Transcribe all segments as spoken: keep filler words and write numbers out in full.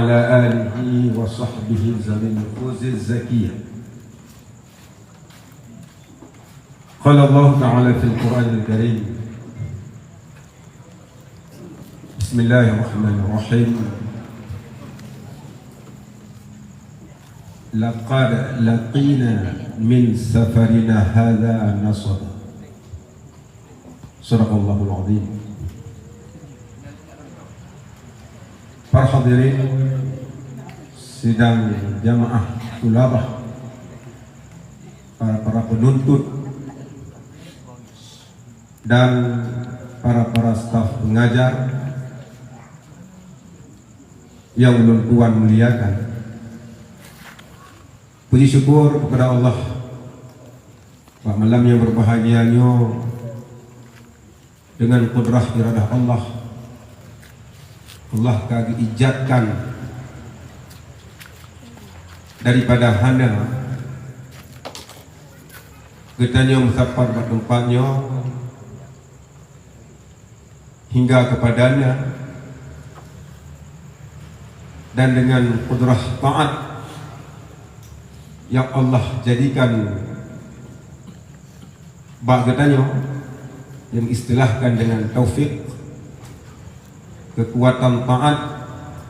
وعلى آله وصحبه ذوي النفوس الزكية. قال الله تعالى في القرآن الكريم: بسم الله الرحمن الرحيم. لقد لقينا من سفرنا هذا نصبا. Sadaqallahul Azim. Para hadirin sidang jamaah tulabah, para, para penuntut, dan para, para staf pengajar yang ulôn tuan muliakan. Puji syukur kepada Allah, bak malam yang berbahagia nyoe, dengan kudrah iradah Allah, Allah ka geuijadkan daripada hana geutanyoe meusapat bak teumpat nyoe hingga kepadanya, dan dengan kudrah taat yang Allah jadikan bak geutanyoe, yang istilahkan dengan taufik, kekuatan taat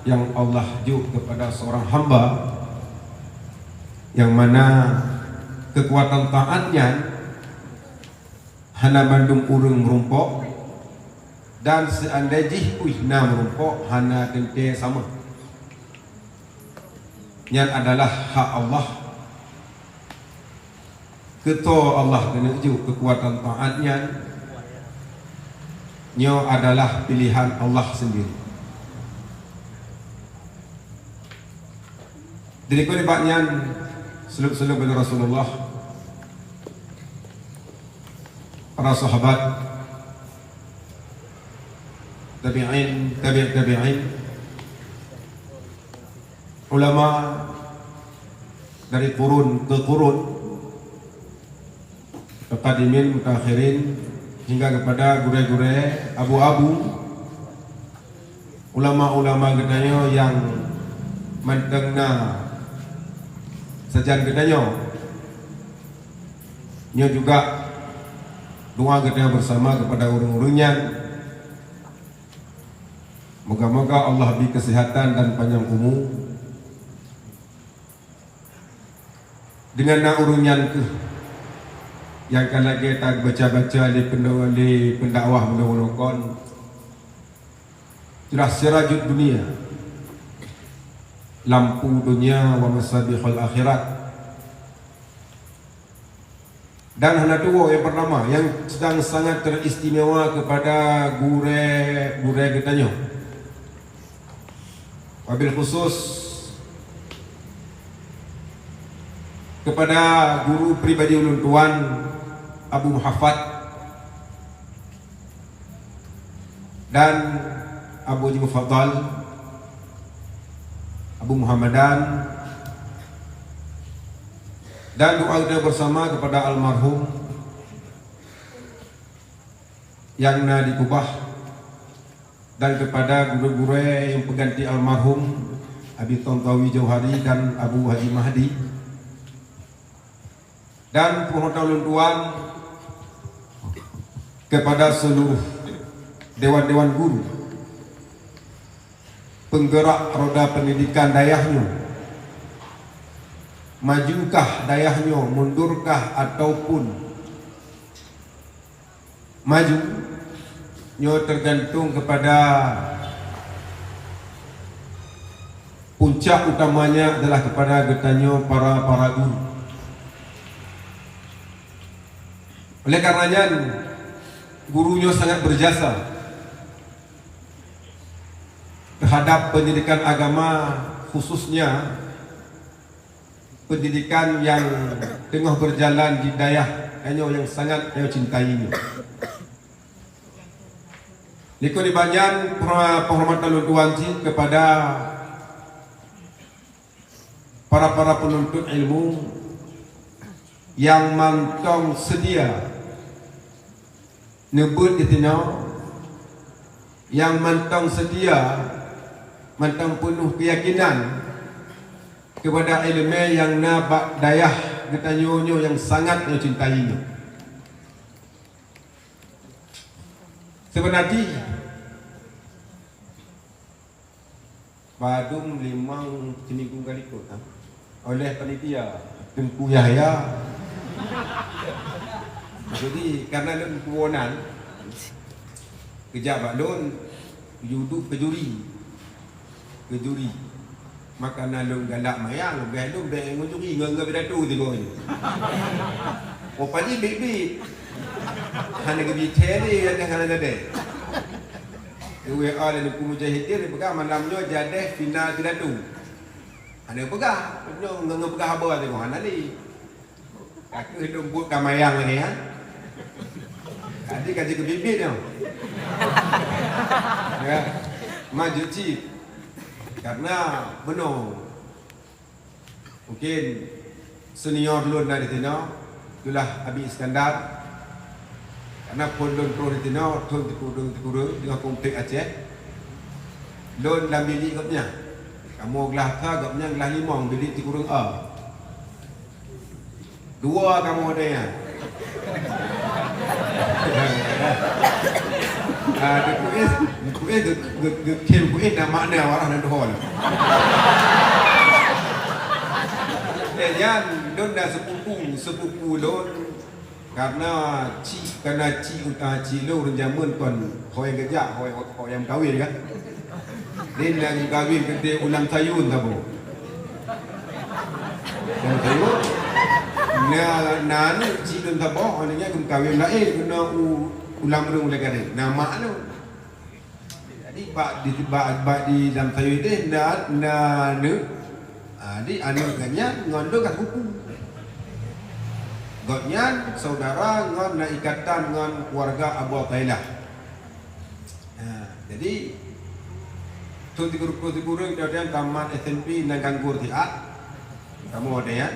yang Allah jok kepada seorang hamba, yang mana kekuatan taat nyan hana mandum ureuëng meurumpok, dan seandai jih pih na meurumpok, hana teuntée sama. Nyan adalah hak Allah. Keu toh Allah keuneuk jok keukuatan taát nyan? Nyoe adalah pilihan Allah sendiri. Di likot nibak nyan, saleueb-saleueb bak Rasulullah, para sahabat, tabi'in, tabi' tabi'in, ulama dari kurun ke kurun, mutaqaddimin, mutaakhirin, hingga kepada gurée-gurée, abu-abu, ulama-ulama geutanyoe nyang mantong na sajan geutanyoe. Nyoe juga doa geutanyoe bersama kepada ureuëng-ureuëng nyan. Moga-moga Allah bri kesehatan dan panjang umu. Deungon na ureuëng nyan kheueh nyang ka lagée tabaca-baca lé peundo-, lé pendakwah meunurot kon, itulah sirajud dunia, lampu dunia, wa masabihul akhirat. Dan hana tuwoe nyang pertama, nyang sedang sangat teristimewa kepada gurée-gurée geutanyoe. Wabil khusus kepada guru pribadi ulôn tuan, Abu Muhammad dan Abu Haji Mufaddal, Abu Muhammadan, dan doa kita bersama kepada almarhum yang na dikeubah, dan kepada gurée-gurée nyang peuganti almarhum Abi Tontowi Johari dan Abu Haji Mahdi, dan peuhoreutan ulôn tuan kepada seluruh dewan-dewan guru, penggerak roda pendidikan dayah nyoe. Majukah dayah nyoe, mundurkah ataupun maju, nyoe tergantung kepada, puncak utamanya adalah kepada geutanyoe para, para guru. Oleh karena nyan, guru nyoe sangat berjasa terhadap pendidikan agama, khususnya pendidikan yang teungoh berjalan di dayah tanyoe nyang sangat tanyoe cintai nyoe. Likot nibak nyan, peuhormatan lôn tuan cit kepada para-para penuntut ilmu nyang mantong seutia neubeuet disinoe, nyang mantong seutia mantong peunoh keuyakinan keupada iéleumé nyang na bak dayah geutanyoe nyoe nyang sangat nyoe cintai nyoe. Seubeuna jih, padum limong siminggu ka likot, ha, oleh panitia Teungku Yahya. Jadi, karena lôn kuwonan, geujak bak lôn, geuyue duek keu juri. Keu juri. Maka na lôn galak maya, lôn bèk lôn bèk ngon juri, ngon, ngon pidato sigoe nyoe. Oh, padi biet-biet. Hana geubri thèe lé, hana, hana gadèe. Di W A lé Teungku Mujahidin, dia peugah malam nyoe jadèh final pidato. Hana peugah, nyoe ngon, ngon peugah haba sigoe, hana lé. Ka kheueh lôn buet ka mayang lagèe nyan. Jadi ka jeuet keu biet-biet nyoe. Ya. Maju cit. Karena bunoe. Mungkin senior lôn na di sinoe, itulah Abi Iskandar. Karena phôn lôn troh di sinoe, thôn Sikureueng-Sikureueng, teungoh konflik Aceh. Lôn lam bilik gobnyan. Kamoe glah sa, gobnyan glah limong, bilik Sikureueng A. Dua kamoe deh nyan. Ah, Teungku Is, Teungku Is, geu-, geu-, geu-, Teungku Is na makna walah na dohol. Eh, nyan, lôn na sepupu, sepupu lôn. Karena cik, karena cik utang cik lôn ureueng jameun kon ho nyang geujak, ho, ho, ho nyang meukawen kan. Lé na geukawén keu Teungku Lam Sayun saboh. Lam Sayun. Na, na aneuk cit lôn saboh, aneuk nyan geumeukawen laén keunoe u, u Lam Reung Ulèe Garèe. Na mak lôn. Jadi bak di, bak, bak di Lam Sayun teh na, na aneuk. Ah, jadi aneuk gobnyan ngon lôn ka sepupu. Gobnyan saudara ngon na ikatan ngon keluarga Abu Athaillah. Ha, jadi, thôn sikureueng-sikureueng, kemudian tamat S M P, na nganggur siat. Kamoe deh nyan.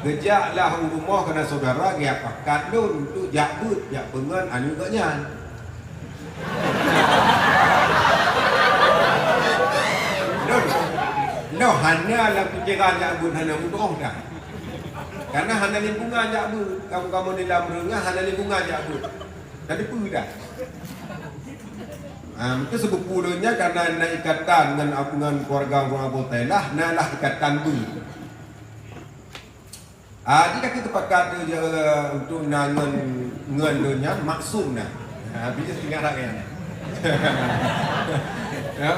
Geujak lah u rumoh keu na saudara, geujak pakat lôn untuk jak beuet, jak peungon aneuk gobnyan. Lôn, lôn hana lam pikeran jak beuet, hana meutu'oh dah. Karena hana lingkungan jak beuet. Kamoe-kamoe di Lam Reung nyan hana lingkungan jak beuet. Jadi peue dah? Ha, mungkin sepupu lôn nyan karena na ikatan ngon, ngon keluarga ureueng Abu Thailah, na lah ikatan beuet. Ha, jadi ka teupakat tu je untuk na ngon, ngon lôn nyan maksum na. Ha, bijéh tinggai rak nyan. Ya.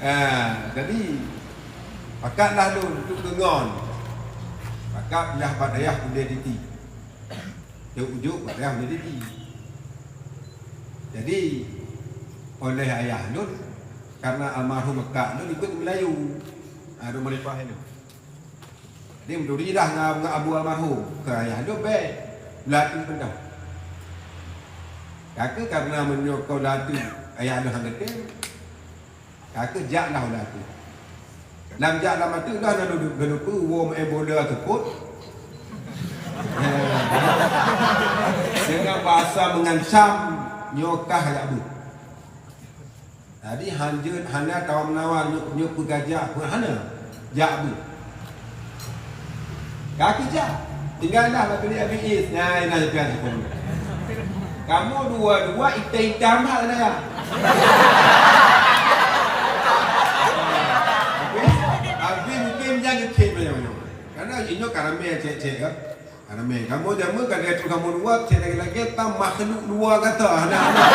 Ha, jadi pakatlah lôn untuk keu ngon. Pakatlah bak dayah Buleuditi. Jok-jok bak dayah Buleuditi. Jadi, oleh ayah lôn, karena almarhum akak lôn ikut Melayu. Ha, Dok Marifah nyoe. Jadi, meuturi dah ngon, ngon Abu almarhum. Keu ayah lôn bèk. Latu peugah. Ka keuh karena meunyoe kau latu, ayah lôn han geutem. Ka keuh jak lah u latu. Lam jak lam ateueh dah na lôn, lôn peue woe meu'en bola seupôt. Dengan bahasa mengancam, nyoe kah jak beuet. Jadi, hanjeuet hana tawar-menawar nyoe, nyoe peugah jak, peue hana. Jak beuet. Ka keuh jak. Tinggai lah bak bilék Abi Is. Nah, inan pian sipon. Kamoe dua-dua itam-itam that na ya. Abi, Abi mungkin nyan geucet banyak-banyak. Karena inyoe ka ramé cek-cek kan. Ka ramé. Kamoe jameun ka lheueh kamoe dua cek lagèe-lagèe tam makhluk luwa gata. Nah, nah.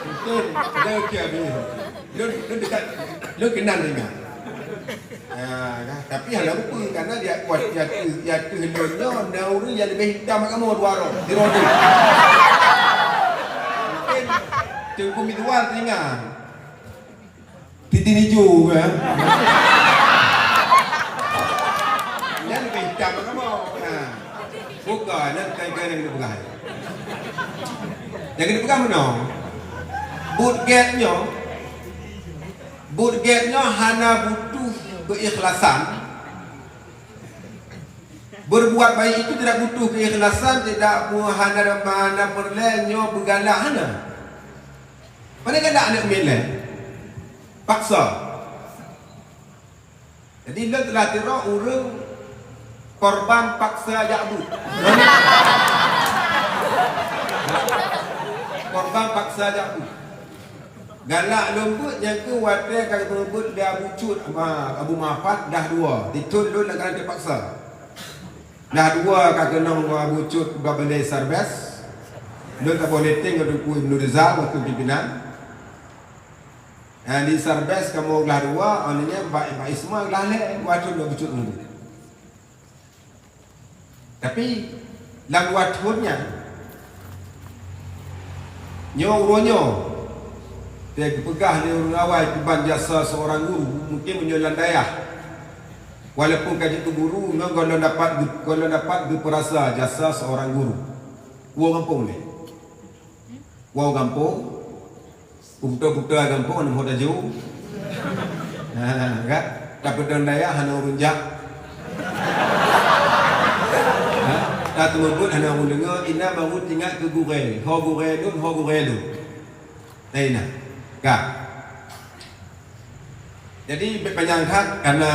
Betul. Ada okey Abi. Lôn, lôn dekat, lôn keunan teuingat. Ah, tapi hana rupa, karena di ateueh, di ateueh, di ateueh lôn nyoe na ureueng nyang leubeh itam bak kamoe dua droe, sidroe teuh. Mungkin Teungku Midwar teuingat. Titin ijo ke? Nyan leubeh itam bak kamoe. Nah. Buka, nyan kai-kai nyang keuneuk peugah. Nyang keuneuk peugah meunoe. Buet gèt nyoe, Buet gèt nyoe hana butuh keuikhlasan. Berbuat baik itu tidak butuh keikhlasan, tidak pu-, hana, hana peureulée nyoe beugalak, hana. Pane galak aneuk miet lé? Paksa. Jadi lôn teulah tiroe ureuëng korban paksa jak beuet. Korban paksa jak beuet. Galak lôn beuet nyang keu watée ka geupeubuet lé Abu Cut, ma-, Abu Mafat dah dua. Titôn lôn lam keuadaan teupaksa. Dah dua ka keunong Abu Cut bak balée Sarbes. Lôn ka boh leteng ngon Teungku Ibnu Rizal waktu pimpinan. Nah, di Sarbes kamoe glah dua, oh, nyan bak, bak Isma glah lhée, dua thon dua bucuk ngon. Tapi lam dua thon nyan, nyoe uroe nyoe, teupeugah lé ureuëng awai kiban jasa seorang guru, mungkin meunyoe lam dayah. Walaupun ka jeuet keu guru, nyoe gohlom dapat, gohlom dapat geupeurasa jasa seorang guru. Woe gampông lé. Woe gampông, u buta-buta gampông, aneuk muda ju. Ha, ka? Tapeudong dayah hana ureuëng jak. Ha? Tateumeubeuet hana ureuëng deungoe, inan baru teuingat keu gurée. Ho gurée lôn, ho gurée lôn. Nah, inan. Ka. Jadi, bèk panyang that, karena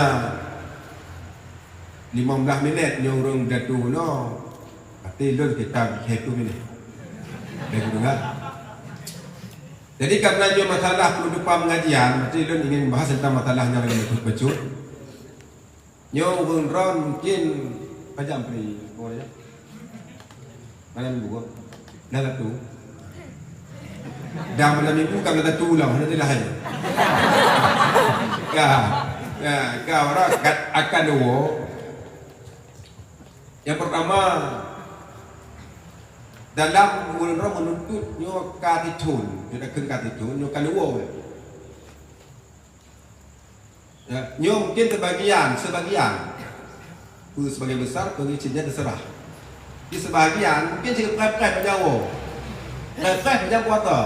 lima belas minit nyoe ureuëng datu nyoe, berarti lôn sekitar tiga puluh minit. Lhèe ploh deungon. Jadi, karena nyoe masalah penutupan pengajian, berarti lôn ingin bahas tentang masalah nyang lagèe bacut-bacut. Nyoe ureuëng droen mungkin pajan pri, boh ya. Malam dua. Dah satu. Dah malam minggu kan dah satu lah, mana jelas aja. Ya. Ya, ka orang akan, akan dua. Yang pertama, dalam ureuëng droen menuntut nyoe ka tithon, nyoe ka tithon, nyoe ka luwa. Ya, nyoe mungkin sebagian, sebagian. Peue sebagian besar, peue cit nyan terserah. Di sebagian, mungkin cit preh-preh bak nyawa. Preh-preh bak nyawa puasa.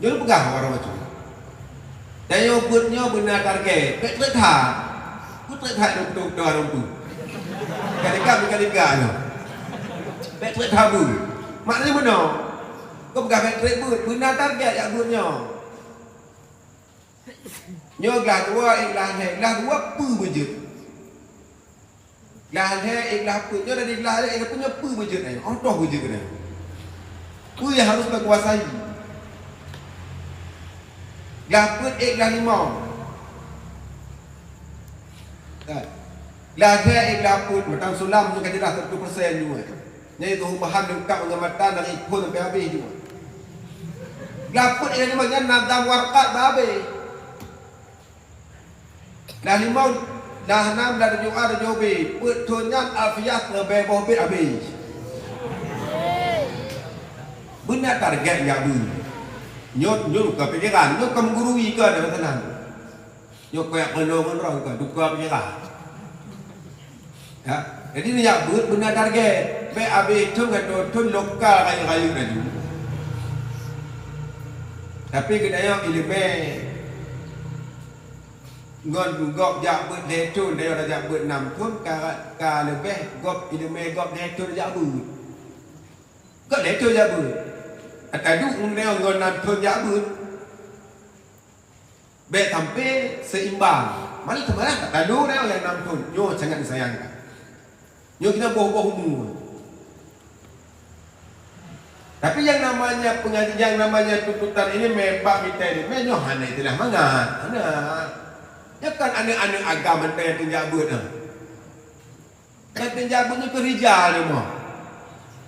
Nyoe peugah orang macam. Dan nyoe beuet nyoe beuna target. Bèk trép that. Peue trép that nyoe beutôi-beutôi ureuëng tu. Ka degam, ka degam nyoe. Bèk trép that beuet. Maknanya meunoe. Kau peugah bèk trép beuet, beuna target jak beuet nyoe. Nyoe glah dua, eh, glah lhèe, glah dua peue beujeuet? Glah lhèe, eh, glah peuet. Nyoe dari glah lhèe, eh, glah peuet nyoe peue beujeuet nyoe? Oh, toh beujeuet nyoe. Peue nyang harus takuasai? Glah peuet, eh, glah limong. Kan? Glah lhèe, eh, glah peuet, meutan sulam nyoe ka jeulaih seratus persen nyoe. Nyan itu bahan leungkap ngon matan dari phon sampai habéh jua. Glah peuet nyang lima nyan nazam warkat bah habéh. Glah limong, glah nam, glah tujoh A, tujoh B. Peuet thon nyan alfiah leubeh boh bit habéh. Beuna target jak beuet. Nyoe, nyoe ka pikiran, nyoe ka meugurui ka dah meusanan. Nyoe keuyak keunoe ngon droe ka duka pikiran. Ya, jadi neujak beuet beuna target. Bèk habéh thon ngon dua thon lokal rayeuk-rayeuk laju. Tapi geutanyoe ileumèe ngon gob jak beuet lhèe thon, tanyoe jak beuet nam thon, ka, ka leubeh gob ileumèe gob lhèe thon jak beuet. Gob lhèe thon jak beuet. Ata duek ngon tanyoe ngon nam thon jak beuet. Bèk sampai seimbang. Malah seumalah tak talu dah nyang nam thon. Nyoe sangat disayangkan. Nyoe keunan boh-boh umu. Tapi yang namanya pengaji-, yang namanya tuntutan ini memang mita ini, nyoe hana istilah mangat. Hana. Nyoe kan aneuk-aneuk agam mantong nyang teunjak beuet, ha. Nyang teunjak beuet nyoe keu rijal nyoe mah.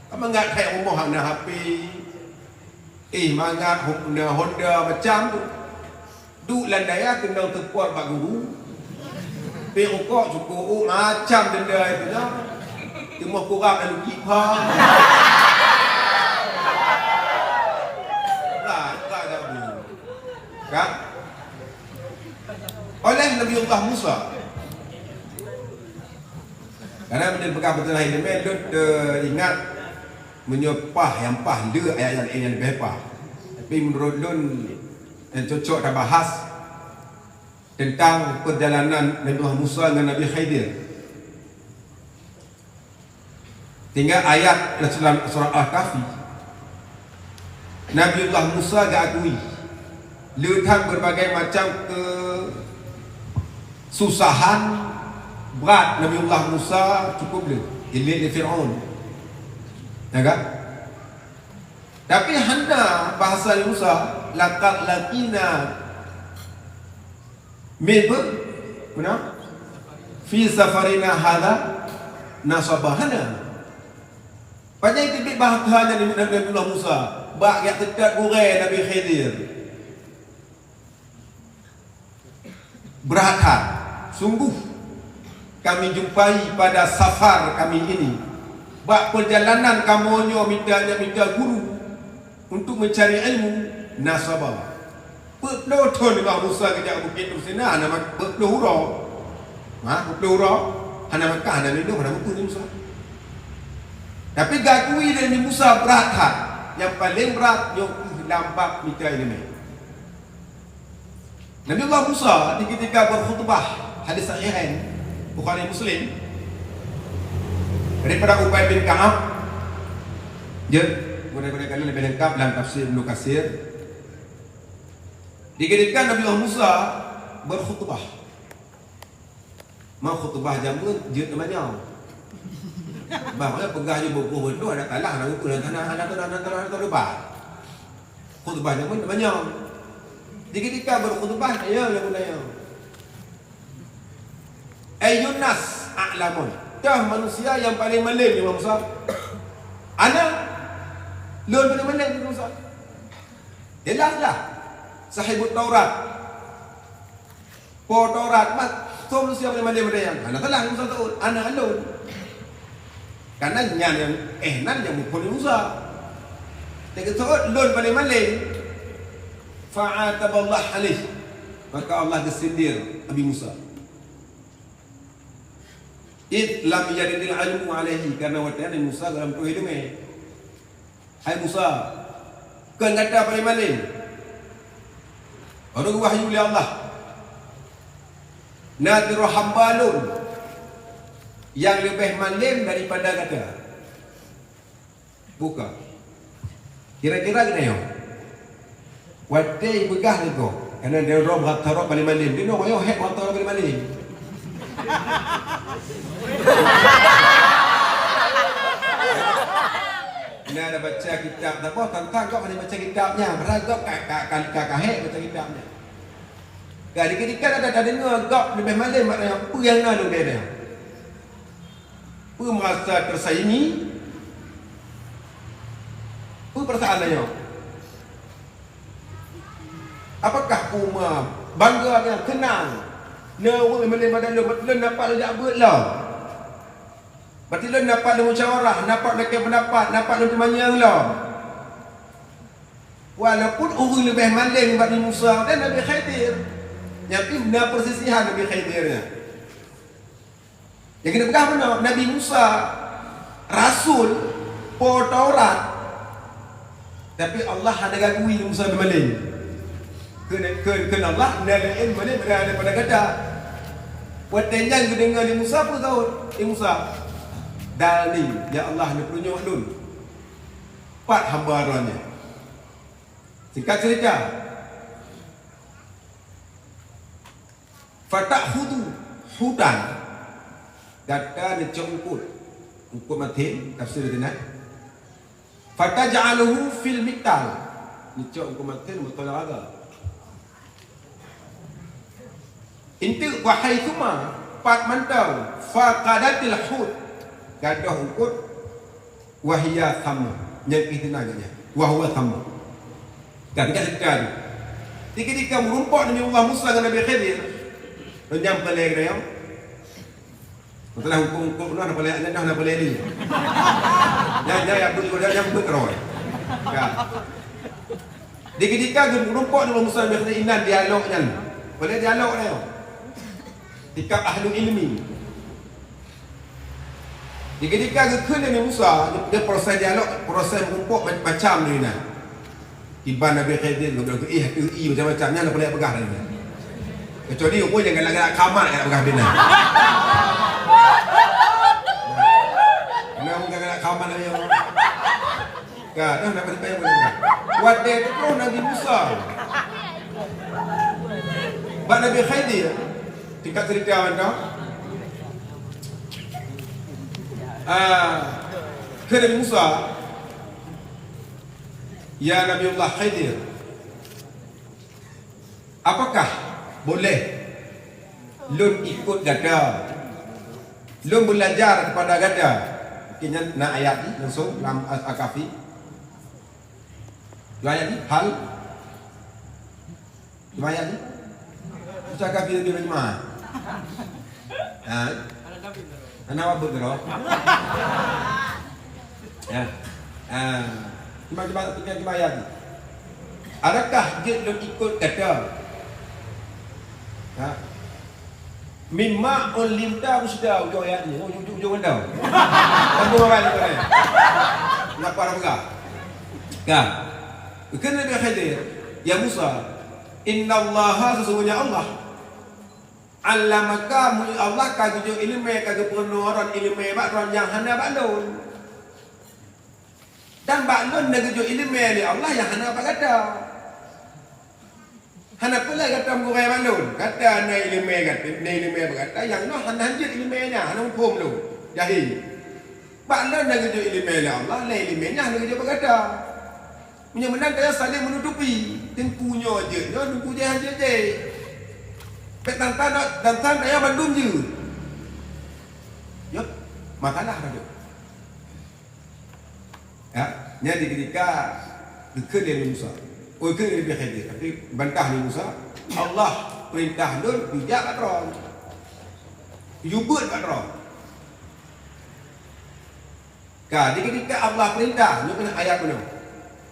Ka mangat thèe rumoh hana H P. Eh, mangat ho-, na Honda macam tu. Duek lam dayah keunong teupot bak guru. Pih rukok cukôp, oh, macam denda itu nyoe. Timoh kurab lalu gipha. Berat, berat dah bunyi. Kan? Oleh Nabi Allah Musa. Karena bila peugah beutôi hai leumèe, lôn teuingat meunyoe paih nyang paih le ayat nyang laén nyang leubeh paih. Tapi meunurot lôn nyang cocok tabahas teuntang peurjalanan Nabi Musa ngon Nabi Khidir. Sehingga ayat dalam surah Al-Kahfi, Nabiullah Musa geuakui le that berbagai macam kesusahan, brat Nabiullah Musa cukup le, ilé lé Firaun. Ya kan? Tapi hana bahasa Musa, "Laqad laqina min," meunan, "fi safarina hadza nasaba." Hana. Pajan teubiet bahasa nyan Nabi, Nabiullah Musa bak jak teutab gurée Nabi Khidir. Brat that, sungguh kami jumpai pada safar kami ini, bak perjalanan kamoe nyoe mita, mita guru untuk mencari ilmu, nasaba. Peuet ploh thon Nabi Musa geujak Bukét Tursina, hana mak-, peuet ploh uroe. Ha, peuet ploh uroe, hana makan, hana minum, hana bukon Musa. Tapi geuakui lé Nabi Musa brat that. Nyang paleng brat nyoe kheueh lam bab mita ileumèe. Nabiullah Musa di ketika berkhutbah, hadis sahihain, Bukhari Muslim, daripada Ubay bin Ka'ab, jeuet, guna-guna kalian lebih lengkap dalam tafsir Ibnu Katsir. Di ketika Nabiullah Musa berkhutbah, Mau khutbah jameun jeuet teumanyong. Bah, peugah jeuet beugoh beutôi, adak kalah, adak ukeue, adak tanah, adak tanah, adak tanah, adak tanah. Khutbah jameun teumanyong. Di ketika berkhutbah, ya, ya, ya. Ayyun nas a'lamun. Tah manusia nyang paling malém, ya Musa. Ana, lôn paling malém, ya Musa. Jelas lah. Sahibut Taurat. Po Taurat mat, soe manusia paléng malém bak nyan? Hana salah Musa seuôt, aneuk lôn. Karena nyan nyang, eh, nan nyang muphom Musa. Teuk seuôt lôn paléng malém. Fa'ataballah alaih. Maka Allah geusindir Nabi Musa. Id lam yaridil ilmu alaihi, karena watée nyan Musa goh lom troh ileumèe. Hai Musa, kon gata paléng malém. Baru wahyu lé Allah. Na sidroe hamba lôn nyang leubeh malém daripada gata. Buka. Kira-kira geutanyoe. Watée ipeugah lé gob, karena droe meuhat-meuhat paléng malém. Di noe nyoe hék meuhat-meuhat paléng malém. Na ada baca kitab, tapi tantang gob hana baca kitab nyan. Padahai gob ka, ka, ka, ka, ka hék baca kitab nyan. Ka dikeue-dikeue ada, ada deungoe gob leubeh malém bak nyan, peue nyang na leubeh nyan. Peue merasa tersaingi? Peue perasaan tanyoe? Apakah uma bangga nyan keunong? Na ureuëng meunyoe bak lôn, lôn nampak lôn jak beuet lom. Berarti lôn nampak lôn musyawarah, nampak lôn keu pendapat, nampak lôn teumanyong lom. Walaupun ureuëng leubeh malém bak Nabi Musa dan Nabi Khidir, nyan pih na persisihan Nabi Khidir nyan. Nyang keuneuk peugah bunoe, Nabi Musa rasul, po Taurat, tapi Allah hana geuakui Musa malém. Keu, keu, keu Allah na laén malém daripada gata. Watée nyan geudeungoe lé Musa, peue seuôt lé Musa? Dalni, ya Allah, neupeurunoe lôn. Pat hamba droeneuh nyan? Singkat cerita, fata'khudhu hutan, gata neucok eungkôt, eungkôt maté, tafsir di nan. Fataj'aluhu fil miktal, neucok eungkôt maté, meutola raga. Intu wa haitsuma, pat mantong, faqadatil hut, gadôh eungkôt, wa hiya thamma, nyang keuh teunan geuh nyan, wa huwa thamma. Ka, ka cerita tu. Dikeue-dikeue meurumpok Nabi Allah Musa ngon Nabi Khidir, nyan paleng nyoe. Masalah huköm-huköm na paleng, na paleng ni. Nyan, nyan, nyan, nyan, nyan, nyan, nyan, nyan, nyan, nyan, nyan, Di keudika geumeurumpok nibak Musa bin Khidir inan dialog nyan. Boleh dialog nyoe. Sikap ahli ilmi. Di keudika geukheun Nabi Musa, dia proses dialog, proses meurumpok macam-macam di inan. Iban Nabi Khidir, geubeudoh geuih, ateueh i macam-macam, nyan boleh peugah lagi. Kecuali ureuëng nyang galak-galak kamat, galak peugah bina. Nah, ureuëng galak Amal ayam. Ka, dah dapat dibayar boleh. Watèe teuka Nabi Musa bak Nabi Khidir, tingkat cerita mantong. Ah, kheun Nabi Musa, "Ya Nabiullah Khidir, apakah boleh lôn ikut gata, lôn beulajar kepada gata?" Mungkin nyan na ayat jih langsung lam Al-Kahfi. Dua ayat jih, hal. Dua ayat jih. Ustaz Kahfi lebih berjemaah. Ha? Hana wabut tu. Ya. Ha. Cuba, cuba, cuba, cuba ayat jih. Adakah jeuet lôn ikut gata? Ha? "Mimma ulimta rusyda," ujong ayat nyoe, ujong, ujong, ujong anda. Lampu maram ni, kan? Kenapa dah peugah? Kan? Kheun Nabi Khidir, "Ya Musa, innallaha, sesungguhnya Allah, allamaka, mu Allah ka geujok ileumèe, ka geupeurunoe droe ileumèe bak droe nyang hana bak lôn. Dan bak lôn na geujok ileumèe lé Allah nyang hana bak gata." Hana peue lé gata meugurèe bak lôn. Gata na ileumèe gata, na ileumèe bak gata, nyang nyoe hana hanjeuet ileumèe nyan, hana muphom lôn. Jahé. Bak lôn na geujok ileumèe lé Allah, na ileumèe nyan hana geujok bak gata. Meunyoe meunan tanyoe saléng meunutupi. Teungku nyoe jeuet nyoe, teungku jih hanjeuet jih. Bèk tan-tan, tan-tan tanyoe bandum jeuet. Nyoe masalah tanyoe. Ya, nyan di keudika geukheun lé Musa. Oh, geukheun lé Nabi Khidir. Tapi bantah lé Musa, "Allah peurintah lôn kujak bak droe. Kujubeuet bak droe." Ka, di keudika Allah peurintah, nyoe keunan ayat bunoe.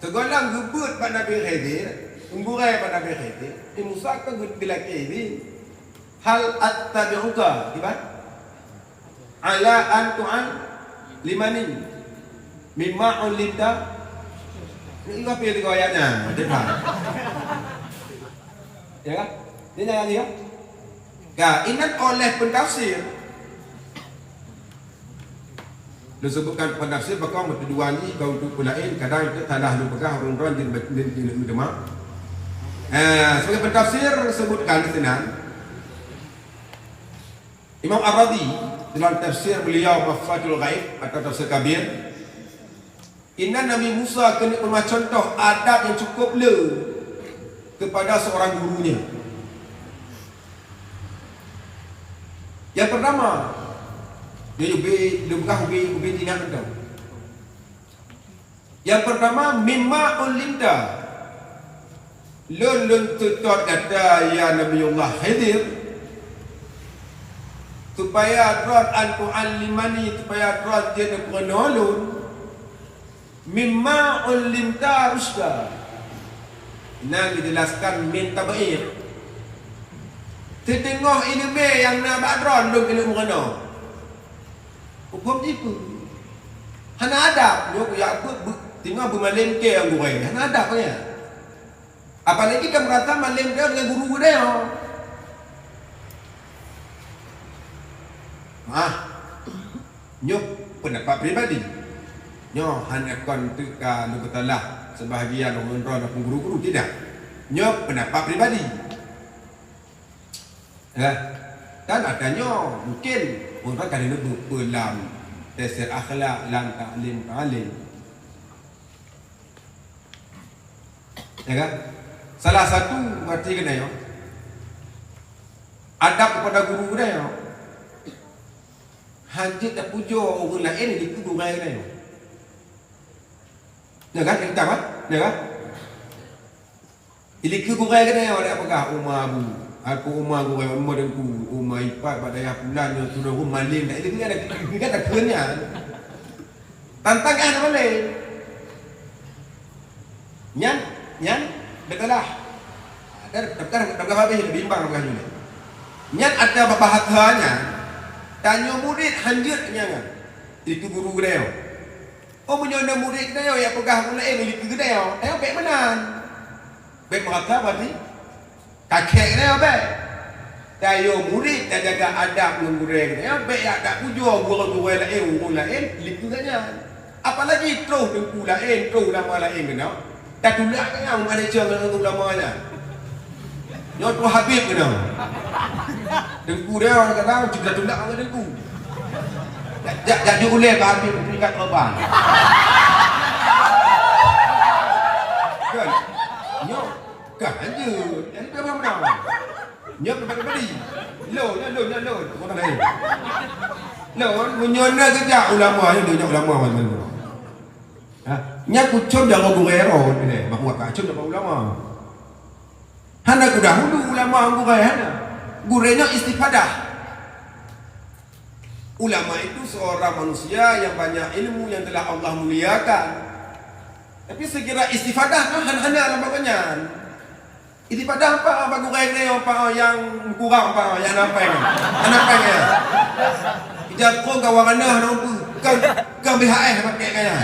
Sigohlom geubeuet bak Nabi Khidir, meugurèe bak Nabi Khidir, Nabi Musa ka geu-, geulakèe idhin. "Hal attabi'uka," kiban? "Ala an tu'allimani mimma 'ullimta." Ini apa yang dikau ayatnya? Cepat. Ya kan? Ini ayat ni ya. Ka, inan oleh pentafsir. Lôn sebutkan pentafsir, bak kaum meutujuan jih, kaum tu peulaén, kadang teu salah lôn peugah, ureueng droe jeuet, jeuet, jeuet, jeuet, jeuet, jeuet. Eh, sebagai pentafsir, sebutkan di sinan. Imam Ar-Razi, dalam tafsir beliau Mafatihul Ghaib atau Tafsir Kabir, inan Nabi Musa keuneuk peumacon contoh adab nyang cukup le kepada seorang gurunya. Nyang pertama, nyoe ubé, lôn peugah ubé, ubé teuingat mantong. Nyang pertama, "Mimma ulimta." Lôn, lôn seutôt gata, ya Nabiullah Khidir, supaya droe an tu'allimani, supaya droe jeuet neupeurunoe lôn. "Mimma ulimta rusyda." Inan geujelaskan min tab'id. Siteungoh ileumèe nyang na bak droe lôn keuneuk meurunoe. Huköm jih peue? Hana adab, nyoe kujak beu-, beu-, teungoh beumalém keu gurèe. Hana adab nyan. Apalagi ka meurasa malém keu dengan guru geutanyoe. Maah, nyoe pendapat pribadi. Nyoe hana kon teuka leubeutalah sebahagian ureueng droe ataupun guru-guru, tidak. Nyoe pendapat pribadi. Ya. Dan ata nyoe mungkin ureueng ka lheueh neubeuet lam tafsir akhlak, lam taklim, taklim. Ya kan? Salah satu berarti kena ya. Adab kepada guru kena ya. Hanjeuet tapujoe ureueng laén di guru kena ya. Ya kan? Kita kan? Ya kan? Jadi keu gurèe keunoe awak peugah, "Uma abu, aku uma gurèe, uma teungku, uma ipat bak dayah pulan nyoe, tudoe malém dak." Jadi keunan dak, keunan dak kheun nyan. Tantang ah malém. Nyan, nyan beutelah. Ada, tapi kan, tapi kan habéh, bimbang peugah nyoe. Nyan ata bahasa nyan, tanyoe murit hanjeuet nyan. Itu guru keunoe. Oh, meunyoe na murit geutanyoe nyang peugah ureueng laén likeu geutanyoe, tanyoe bèk meunan. Bèk meurasa berarti ka khèk geutanyoe bèk. Tanyoe murit tajaga adab ngon gurèe geutanyoe, bèk jak tapujoe gurèe-gurèe laén, ureueng laén likeu geutanyoe. Apalagi troh teungku laén, troh ulama laén keunoe. Tatulak nyan meuaneuk cong ngon ulama nyan. Nyoe troh Habib keunoe. Teungku dia orang kata, "Cuma tulak ngon teungku." Jak, jak, jak jeuet ulée bak Habib, peringkat korban. Kan? Nyoe, kan jeuet. Jadi, dia orang menang. Nyoe pribadi-pribadi. Lôn, nyoe lôn, nyoe lôn. Orang lain. Lôn, meunyoe na geujak ulama, nyoe geujak ulama macam mana? Ha? Nyan kucom jaroe gurée rot, bahwa kacom jaroe ulama. Hana gudahulu ulama ngon gurée, hana. Gurée nyoe istifadah. Ulama itu seorang manusia yang banyak ilmu yang telah Allah muliakan. Tapi sekira istifadah kan hana-hana lam bab nyan. Istifadah apa bak gurée nyoe apa nyang kurang apa nyang nampai nyoe. Nyang nampai nyoe. Ija kong kawan nyoe hana mampu. Kan, kan B H S pakai kaya.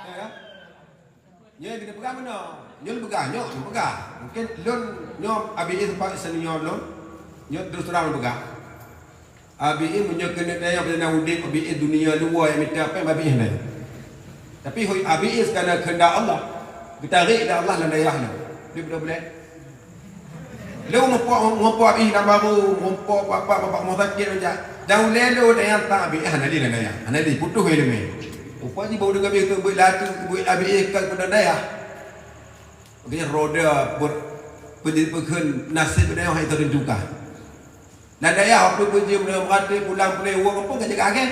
Ya kan? Nyoe keuneuk peugah meunoe. Nyoe peugah, nyoe, nyoe peugah. Mungkin lôn nyoe Abi Is sempat senior lôn. Nyoe terus terang peugah. Abi Is meunyoe keuneuk dayah peureunah udeb, Abi Is dunia luwa nyang mita péng Abi Is nyan. Tapi hôi Abi Is karena kehendak Allah, geutarek lé Allah lam dayah nyoe. Dia betul boleh. Lôn muphom, muphom Abi Is lam baru, muphom bapak-bapak rumah sakit macam. Dan ulée lôn dayah tak Abi Is hana lé lam dayah. Hana lé, putôh ileumé. Upah jih baru dengar Abi Is keubeut laju, keubeut Abi Is ka keunan dayah. Mungkin roda ber-, peunyeut peukheun naseb dayah hai teureuncuka. Lam dayah, waktu beujeuem lam meurate pulang pulai uroe kampung ka jaga agen.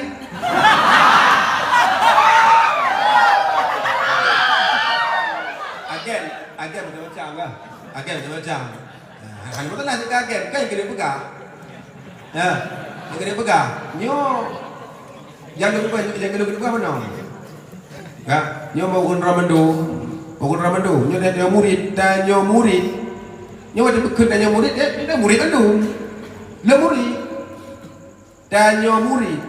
Agen, agen macam-macam lah. Agen macam-macam. Ha, hana masalah jaga agen, kan kena peugah. Ya, kena peugah. Nyoe Nyang keudua, nyang keudua, keudua meunoe. Ka, nyoe mau ureueng ramandum, mau ureueng ramandum. Nyoe tanyoe murit, tanyoe murit. Nyoe watèe bukon tanyoe murit, eh, tanyoe murit mandum. Le murit. Tanyoe murit.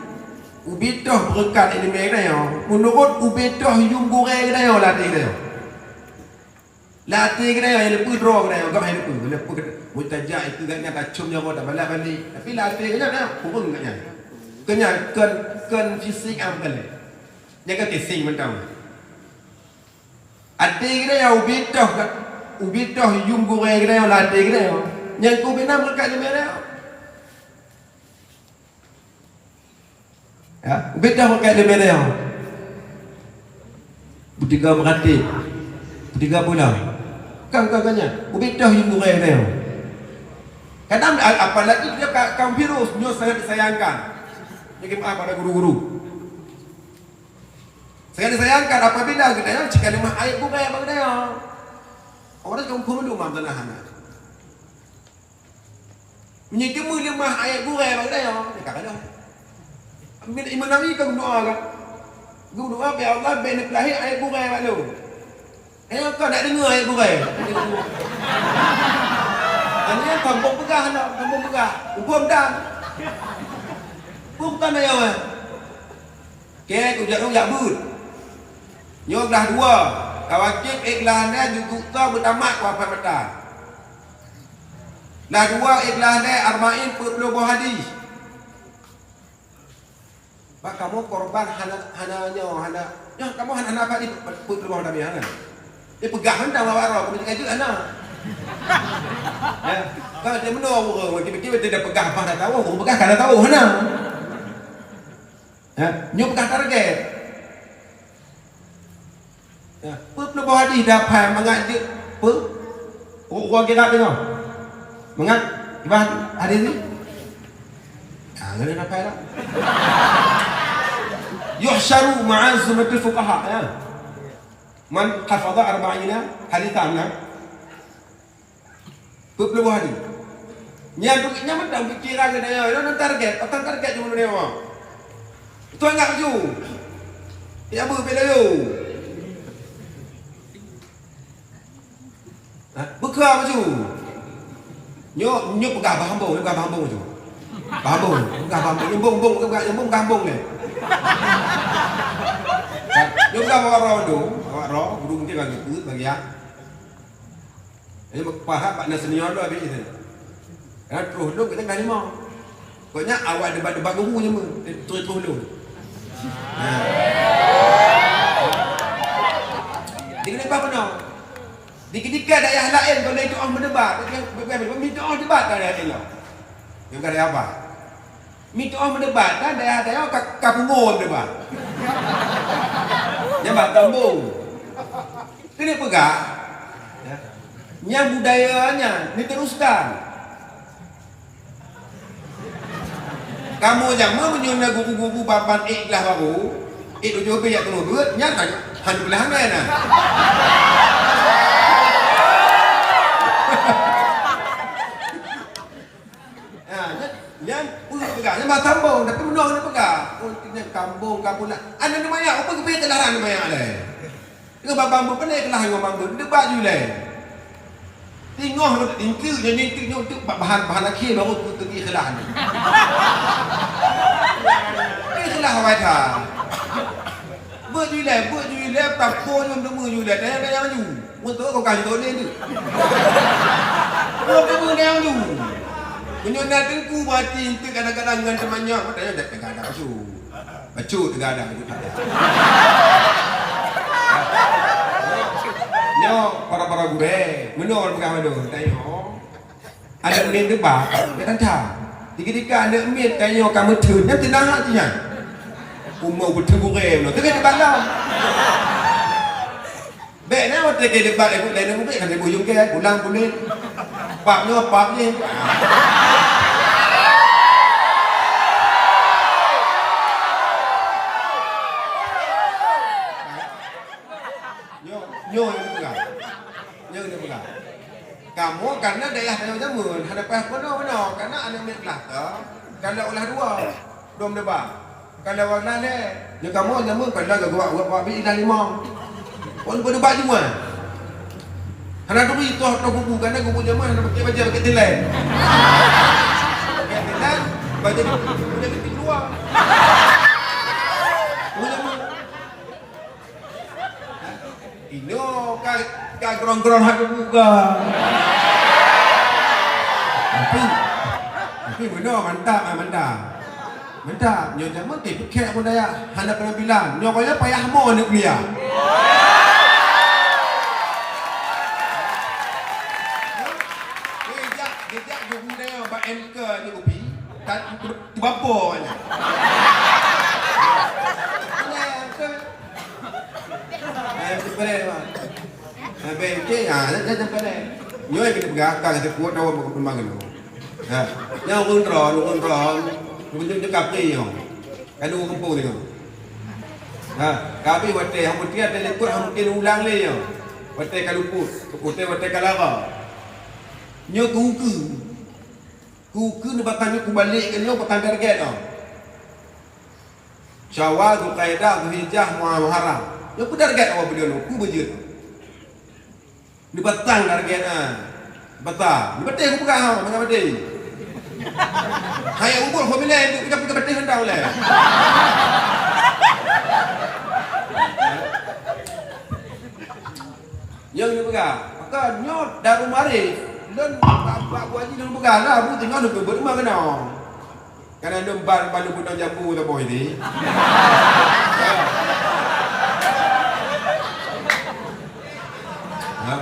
Ubé toh beureukat ileumèe geutanyoe. Meunurot ubé toh yum gurèe geutanyoe lam até geutanyoe. Lam até geutanyoe, nyang leupeu droe geutanyoe, gam hai leupeu, leupeu geutanyoe. Meutajak itu gata nyan tacom nyoe, tabalah balik. Tapi lam até geutanyoe, kureueng gata nyan. Keu nyan, kon, kon fisik am keuh lé. Nyan ka casing mantong. Até geutanyoe ubé toh, ubé toh yum gurèe geutanyoe lam até geutanyoe. Nyan keuh ubé na meukat leumèe geutanyoe. Ya, ubé toh meukat leumèe geutanyoe. Beutiga meuratéb, beutiga pulang. Kan, kan, kan nyan. Ubé toh yum gurèe geutanyoe. Kadang a-, apalagi dia ka, ka virus, nyoe sangat disayangkan. Jadi maaf pada guru-guru. Sangat disayangkan apabila geutanyoe cit ka leumah ayat gurèe bak geutanyoe. Orang kampung dulu mam tanah anak. Meunyoe teuma leumah ayat gurèe bak geutanyoe, ka keunoe. Imam Nawawi ka geudoa kan? Geudoa, "Ya Allah, bèk neupeulahé ayat gurèe bak lôn." Nyoe ka nak deungoe ayat gurèe. Nyan sambông peugah, sambông peugah. Huköm dan. Huköm dan ayat. Kèe kujak rhung jak beuet. Nyoe glah dua, ka wajéb ék glah nyan jeuet geuh beutamat wafat mata. Glah dua ék glah nyan Arba'in peuet ploh boh hadih. Bak kamoe korban hana, hana nyoe, hana, nyoe kamoe hana, hana hafal peuet ploh boh hadih hana. Dia peugah mantong awak droe, keuneuk jeuet hana. Ya, kan dia meunoe ureueng, tiba-tiba dia peugah bah dah tahu, ureueng peugah ka dah tahu hana. Ha, nyoe peugah target. Ya, peu-, peu-, boh hadih dapat mangat jeuet, peu-, u-, ureueng akhirat deungoe. Mangat, ibah hadih ni. Ha, ngena dapat dah. Yuhsyaru ma'a zumratil fuqaha, ya. Man hafadha arba'ina haditsan, ya. Peuet ploh boh hadih. Nyan tu, nyan mantong pikiran geutanyoe, nyan target, pakon target jeuet meunyoe. Beutôi nggak laju? Ya, bu, bela yo. Ha, beuka laju. Nyoe, nyoe peugah bah hambong, peugah bah hambong laju. Bah hambong, peugah bah hambong, nyambung, bong, peugah nyambung, peugah hambong lé. Ha, nyoe peugah bak awak droe tu, awak droe, guru mungkin bagi peuet, bagi ya. Jadi, paham makna senior tu habis itu. Karena terus tu kita dah lima. Pokoknya awak debat-debat guru je meuh, terus-terus lôn. Nah. Di keudeh bah peunoh. Di keudika daerah laén kalau itu oh meudebat, meudebat daerah laén lah. Yang kada apa? Meudebat kan daerah-daerah ka, ka pungo meudebat. Nyan bah tambong. Keuneuk peugah, ya. Nyang budaya nyan diteruskan. Kamoe jameun meunyoe na guru-guru ban-ban ék glah barô, ék tujoh beuet jak tujoh beuet, nyan han, han beulah angai na. Ha, nyan, nyan peue peugah, nyan bah tambong, tapi meunoe keuneuk peugah. Oh, nyan tambong, kamoe lah. Aneuk manyak, peue geubri keulah aneuk manyak lé? Teungoh babah beupeuneh keulah ngon babah beudebat ju lé. Teungoh nyoe teuk, nyoe teuk, nyoe teuk, bak bahan, bahan akhé baru teuk ikhlas ni. Ikhlas awai that. Beuet ju lé, beuet ju lé, tapon ngon teumeu ju lé, tanyong, tanyong ju. Mun tu kau kasih toleh tu. Mun teumeu tanyong ju. Meunyoe na teungku mati enteuk kadang-kadang ngon teumanyong, tanyong dak teugadang su. Bacut teugadang tu. Nyoe para-para gurée, meunoe peugah mandum, tanyoe. Aneuk miet teuba, ya tanta. Dikeudika aneuk miet tanyoe ka meutheun, nyan teunang hati nyan. Umu beutheun gurée meunoe, teuka teuba lom. Bék na watée keu debat, eh, laén murit, kan ibu yungkée, pulang buleuen. Pap nyoe, pap nyoe. Nyoe, nyoe nyang peugah. Nyoe nyang peugah. Kamoe karena dayah tanyoe jameun, hana payah peunoh-peunoh, karena aneuk miet klaster, kalau ulah dua, dua meudebat. Kalau warna lé, nyoe kamoe jameun pernah geuguak-guak bi idah limong. Pon peudebat jua. Hana turi toh, toh kubu, karena kubu jameun hana pakai bajée, pakai tilai. Pakai tilai, bajée kubu jameun di luar. Kubu jameun. Inoe ka, ka grong-grong hana buka. Tapi, tapi beuna mantap, ah, mantap. Mantap, nyoe jameun teupeukek pun daya, hana penampilan. Nyoe kaya payah mo aneuk kuliah. Geujak, geujak guru daya bak M K ni kupi, tak, tu bapo nya. Nya ke Eh, beutôi, Mak. Eh, beutôi, ha, dah, dah, dah pandai. Nyoe keuneuk peugah, ka geuteupeue tahu apa keumang keunoe. Ha, nyoe ureueng droe, ureueng droe, ureueng nyoe kapé nyoe. Ka dua gampông nyoe. Ha, ka habéh watèe, hana mungken ada likot, hana mungken ulang lé nyoe. Watèe ka luput, watèe, watèe ka lara. Nyoe keu ukeue. Keu ukeue nibak tanyoe kubalek keu nyoe, pakon target nyoe. Syawal, Zulkaidah, Zulhijjah, Muha-, Muharram. Nyoe peue target awak beudôh nyoe, peue beujeuet? Neubatang target, ah. Bata. Neubatang kupeugah, ha, meunan batang. Hai ubur formula tu, kita, kita batang hendak ulai. Nyang neupeugah, maka nyoe Darul Maarif, lôn bak, bak Bu Haji lôn peugah lah, Bu, teungoh lôn peubuet rumah keunoe. Kana lôn ban, ban lôn peudong jambu saboh ini. Ha?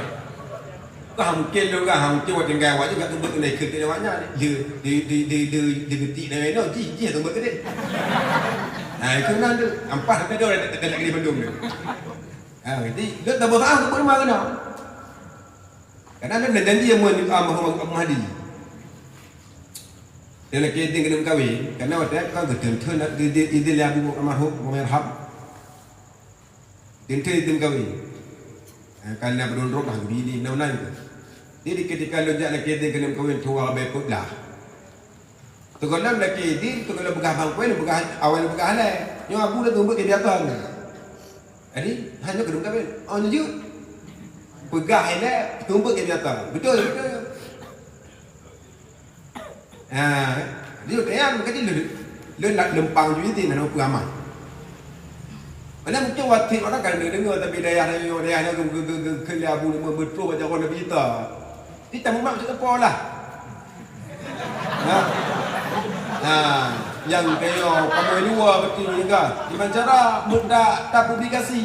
Ka mungken lôn ka, ha, mungken watèe tinggai awak juga teubiet keunan ikheun keu awak nyan. Di, di, di, di, di, di, di geutik na meunoe, jih, jih teubiet keudeh. Ha, itu nan tu. Ampas tapi dia dah, dah, dah, dah, bandum tu. Ha, jadi, lôn tabeusaah untuk beurimong keunoe. Karena lôn dah janji sama, ah, Muhammad Abu Mahdi. Dia lagi izin keuneuk meukawen, karena watèe ka geuteun-teun dah di, di, izin lé Abu almarhum, Abu Merhab. Teun-teun izin meukawen. Eh, karena beudôh droe dah geubini, na meunan. Jadi, ketika lôn jak lagi izin keuneuk meukawen, tuha bèe peuet blah. Teugohlom lakèe di, teugohlom peugah bang kuen, peugah awai peugah alai. Nyoe abu dah teumbeuet keu biasa nyoe. Jadi, hana keuneuk meukawen. Oh, nyoe jeuet. Peugah ilèe, teumbeuet keu biasa. Beutôi, beutôi. Ha, jadi, kaya meukaji lôn, lôn nak leumpang ju idin, hana peue aman. Mana mungkin watèe orang kan deungoe, tapi dayah nyoe, dayah nyoe, ke, ke, ke, ke, ke, abu lima belas, baca orang Nabi kita. Kita memang sudah pola. Ha? Ha, nyang tanyoe kamoe luwa beutôi juga. Kiban cara meuda tapublikasi.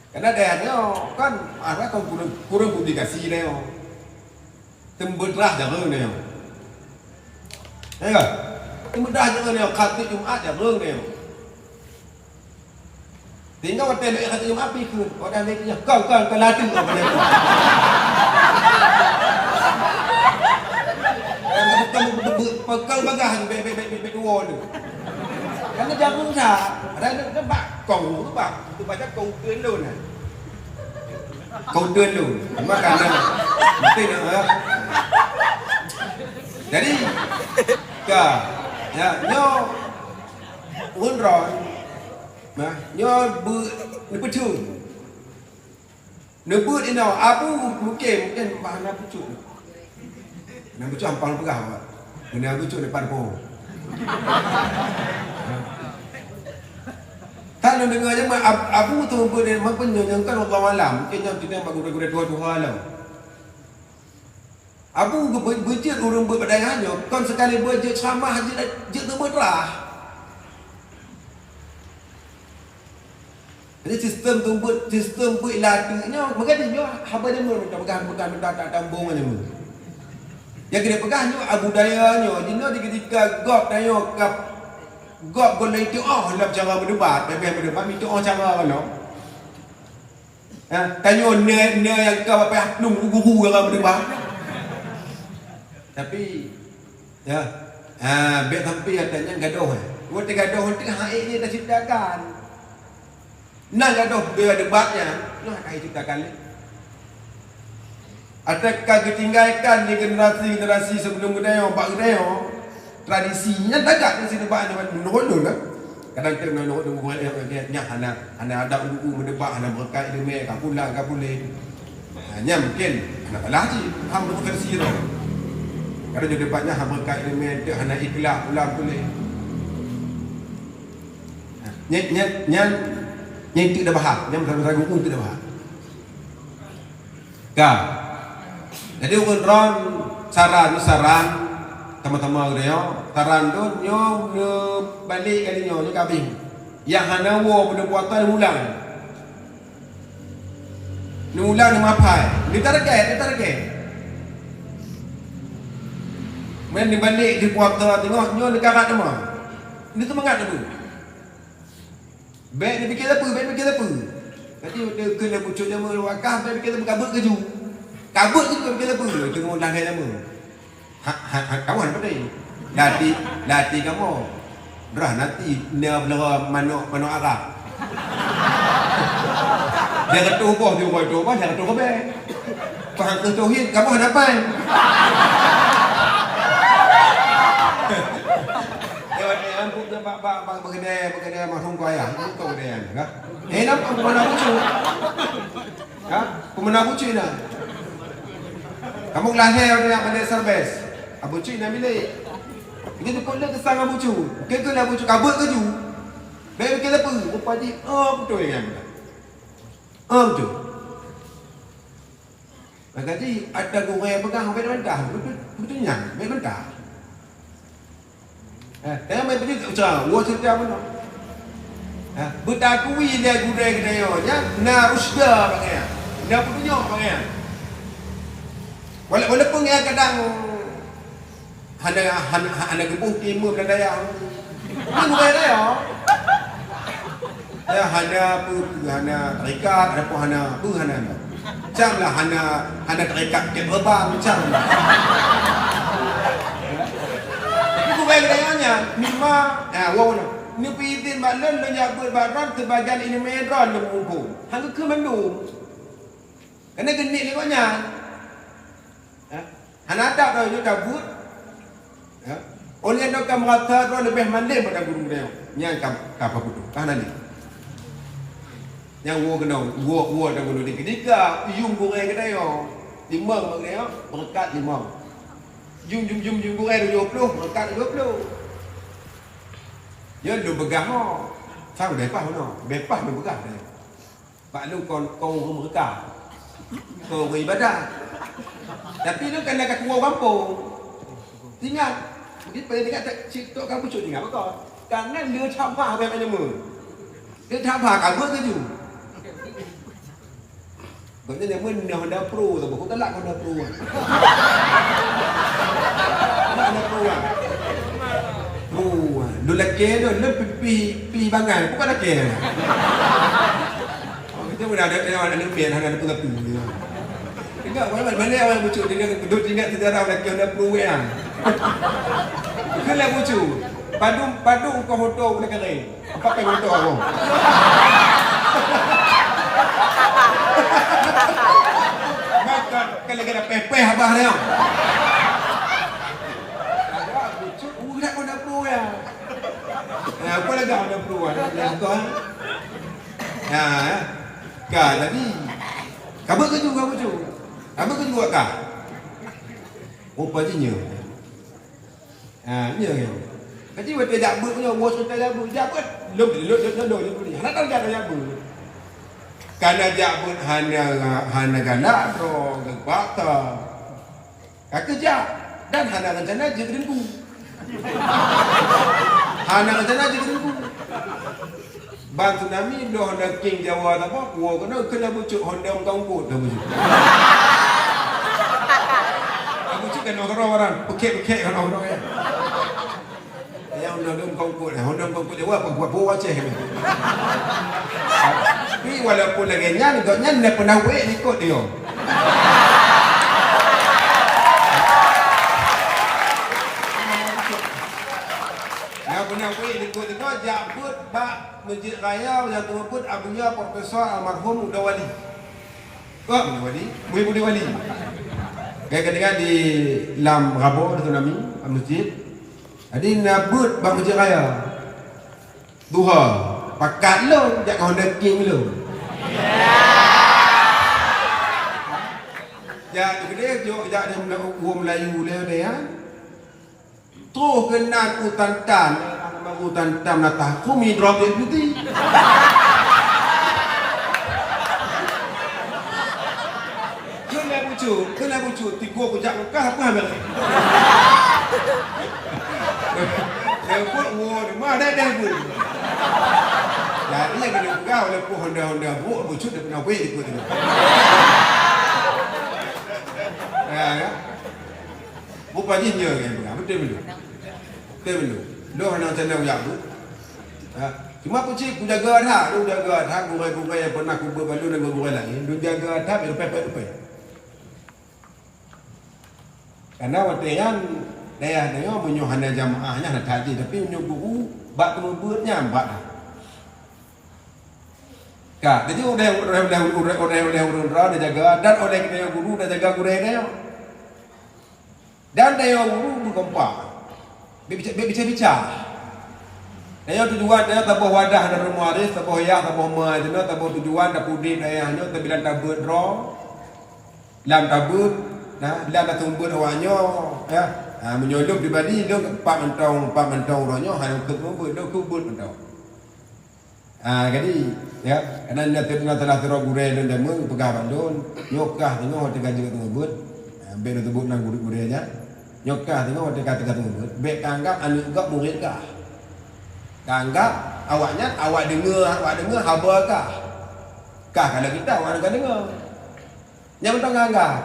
Karena dayah nyoe kan, ah, kan kurang, kurang publikasi nyoe. Teumeudah jareung nyoe. Ya kan? Teumeudah jareung nyoe, khatib Jumat jareung nyoe. Sehingga watèe lheueh khatib Jumat pih kheun, watèe lheueh nyoe, kau, kau, kau laju kau pada tu. Dan bukan be-, be-, peukong bagah bèk, bèk, bèk, bèk, bèk dua tu. Karena jareung sa, ada, ada, ada bak kong tu, bak. Itu baca kong teun lôn, eh. Kong teun lôn. Cuma karena mungkin, eh. Jadi, ka, ya, nyoe, ureueng droen, nah, nyoe beu-, neupeutheun. Neubeuet inoe, Abu mungken, mungken bah na pucuk. Na pucuk ampang peugah awak. Keuneuk pucuk depan po. Kan lôn deungoe nyan, Ab-, Abu tu beuet, meupeue nyoe, nyoe kan wallahu alam. Mungken nyoe kita bak gurèe-gurèe tuha-tuha lom. Abu geu-, beujeuet ureueng beuet bak dayah nyoe, kon sekali beujeuet ceramah jeuet, jeuet teumeutrah. Jadi sistem tu beuet, sistem beuet lateuek nyoe, meugadih nyoe haba jameun, meuta peugah, peugah, meuta tak tambong jameun. Nyang keuneuk peugah nyoe, Abu Daya nyoe, jinoe di keudika gob tanyoe ka, gob gohlom itu'oh lam cara meudebat, leubeh meudebat mitu'oh cara gohlom. Ha, tanyoe na, na nyang ka bak payah plueng guru-guru nyang ka meudebat. Tapi, ya, ha, bèk sampai ata nyan gadoh, eh. Watèe gadoh teuh hak ék jih taciptakan. Na gadoh budaya debat nyan, nyoe hak ka jiciptakan lé. Ata ka geutinggalkan di generasi-generasi sebelum geutanyoe, bak geutanyoe, tradisi nyan tagak di situ bak nyoe, menurut lôn, eh. Kadang teuh na nyoe, nyoe, nyoe, nyoe, nyan hana, hana ada guru meudebat, hana beureukat ileumèe, ka pulang, ka puléh. Ha, nyan mungkin hana salah cit, ham beureukat sira. Kadang nyoe debat nyan hana beureukat ileumèe, teuh hana ikhlak, pulang, puléh. Ha, nyan, nyan, nyan, nyan teuk dah bahas, nyan meusaboh guru teuk dah bahas. Ka. Jadi, ureueng droen saran, saran teuma-teuma geutanyoe, saran lôn nyoe neubalek kali nyoe, nyoe ka abéh. Nyang hana woe buleuen puasa neuulang. Neuulang, neumapai. Neutarget, neutarget. Meunan neubalek di puasa teungoh nyoe neukarat teuma. Neuseumangat teuma. Bèk neupike sapeue, bèk neupike sapeue. Jadi, watèe kheun lé pucuk jameun wakah, bèk pike sapeue, ka beuet keujeuet. Ka beuet keujeuet, bèk pike sapeue. Teungoh lam hai jameun. Ha, ha, ha, kawan padai. Lati, lati kamoe. Droe nati, na beuleuha manok, manok Arab. Dia kata ubah, dia ubah, dia ubah, dia kata ubah. Paham keu tauhid, kamoe hana pai. Lewat ni, ampun, bak, bak, bak, bak kedai, bak kedai, mahrum keu ayah. Ampun keu kedai, kan? Eh, nampak peumeunan bucu? Ha? Peumeunan bucu na? Kamoe lahé ureueng nyang pandai serbes. Abu Cui na milék. Jadi, keu lé keusang Abu Cui. Keu, keu Abu Cui, ka beuet keujeuet. Bèk pike sapeue. Rupa jih, oh, beutôi nyan. Oh, beutôi. Maka jih, ata gurèe peugah bèk bantah, beutôi, beutôi nyan, bèk bantah. Eh, jangan main begitu, ucah, wa cerita apa nak? Eh, beutakui lé gurèe geutanyoe nyan, na rusda bak nyan, na peutunyok bak nyan. Wala-, walaupun nyan kadang hana, hana, hana geuboh keu imeum dan dayah. Imeum dan dayah. Ya, hana peue, hana tarekat, ataupun hana peue, hana. Macam lah hana, hana tarekat keu reubang, macam lah. Tapi bukan gaya nyan, memang, ya, wow lah. Neupeuidhin bak lôn, lôn jak beuet bak droen, seubagian ileumèe droen lôn muphom. Han geukheun mandum. Keuneuk geunik lé gobnyan. Ha? Hana adab droe nyoe tabuet. Ha? Oleh nyoe ka meurasa droe leubeh mandum bak guru geutanyoe. Nyan ka, ka peubuet. Ka hana lé. Nyang woe keunoe, woe, woe dan guru di keudika, yuem gurèe geutanyoe. Limong bak geutanyoe, beureukat limong. Yuem, yuem, yuem, yuem gurèe tujoh ploh, beureukat tujoh ploh. Nyan lôn peugah nyoe. Sang bèk paih nyoe, bèk paih lôn peugah nyoe. Bak lôn kon, kon ureueng meureuka. Kon ureueng ibadat. Tapi lôn kan na ketua gampông. Ingat, Jadi, paling tingkat tak, cit tok ka bucuk tingkat baka. Karena le that bha habéh nyan meuh. Le that bha ka beuet keujeuet. Gobnyan nyan meuh na Honda Pro tu, bukan galak Honda Pro. Na Honda Pro, ah. Pro, ah. Lôn lakée tu, lôn pi, pi, pi bangai, bukan lakée. Oh, kita pun ada, ada aneuk miet, hana ada pengerti. Ingat, mana, mana orang bucuk, dia duduk ingat sejarah lakée Honda Pro, ya. Bukan lah bucuk. Padum, padum kau hoto boleh kering. Empat pèng moto aku. Maka kalau kena peh-peh abah dia. Ada bucuk, udah kau dah pro ya. Ya, apa lagi ada pro ya? Ya, kau. Ya, ya. Ka tadi. Kamu kerja, kamu kerja. Kamu kerja buat kah? Rupa je nya. Ha, nya, nya. Jadi, watèe jak beuet nyoe, bos watèe jak beuet, jak beuet. Lôn, lôn, lôn, lôn, lôn, lôn. Hana tahu jak, jak beuet. Kana jak beuet hana, hana galak droe, geupaksa. Ka keuh jak. Dan hana rencana jeuet keu teungku. Hana rencana jeuet keu teungku. Ban tsunami, lheuh Honda King Jawa saboh, kuwoe keunoe keuneuk bucuk Honda meukaungkot dah bucuk. Dah bucuk kan orang-orang, pekek-pekek orang-orang ya. Yang Honda meukaungkot, Honda meukaungkot Jawa, apa buat buah Aceh ni. Tapi walaupun lagèe nyan, gobnyan dah pernah wék likot dia. Dah pernah wék likot dia, jak beuet bak Masjid Raya nyang teumeubuet Abuya Profesor Almarhum Uda Wali. Kok Uda Wali? Muhibbuddin Wali. Gaya kedengaran di lam rabo di tsunami, masjid. Jadi na beuet bak Masjid Raya. Duha. Pakat lôn, jak keu Honda King lôn. Jak tu gede, jok jak di Melayu, Melayu le deh ya. Troh keunan u Tantan, nama u Tantan na tahkumi droe peuti. Keunan bucu, keunan bucu, tigo kujak Mekah, apa hal? Dah pun, wo, mana dah pun. Jadi, yang kena pegang, walaupun Honda-Honda buruk, bucu dah pernah weh, ikut tu. Ya, ya. Rupa jih nyoe nyang peugah, beutôi beuleu? Beutôi beuleu. Lôn hana rencana kujak beuet. Ha. Cuma kucit kujaga that, lôn jaga that, gurèe-gurèe nyang pernah kubeuet bak lôn dan gurèe laén, lôn jaga that, leupah-leupah. Karena watèe nyan, dayah nyoe meunyoe hana jamaah nyan hana that jih, tapi meunyoe guru bak teumeubuet nyan bak that. Ka, jadi oleh, oleh, oleh, oleh, oleh, oleh ureueng droe neujaga dan oleh geutanyoe guru neujaga gurèe geutanyoe. Dan tanyoe guru meukompak. Bèk bica-, bèk bica-bica. Tanyoe tujuan tanyoe saboh wadah Darul Maarif, saboh yah, saboh ma, tanyoe saboh tujuan, tapeuudép dayah nyoe, tabilang tabeuet droe. Lam tabeuet, nah, lam taseumeubeuet awak nyoe, ya. Ha, meunyoe lôn pribadi, lôn pat mantong, pat mantong uroe nyoe, hana keu seumeubeuet, lôn keu beuet mantong. Ah, jadi, ya, karena na, na salah sidroe gurèe lôn deungoe peugah bak lôn, nyoe kah teungoh teuka jeuet teungoh beuet. Ah, bèk lôn seubut nan gurèe-gurèe nyan. Nyoe kah teungoh teuka, teuka teungoh beuet. Bèk ka anggap aneuëk gob murit kah. Ka anggap awaknyan, awak deungoe, awak deungoe haba kah. Kah kalau kita, awak ka deungoe. Nyang mantong ka anggap.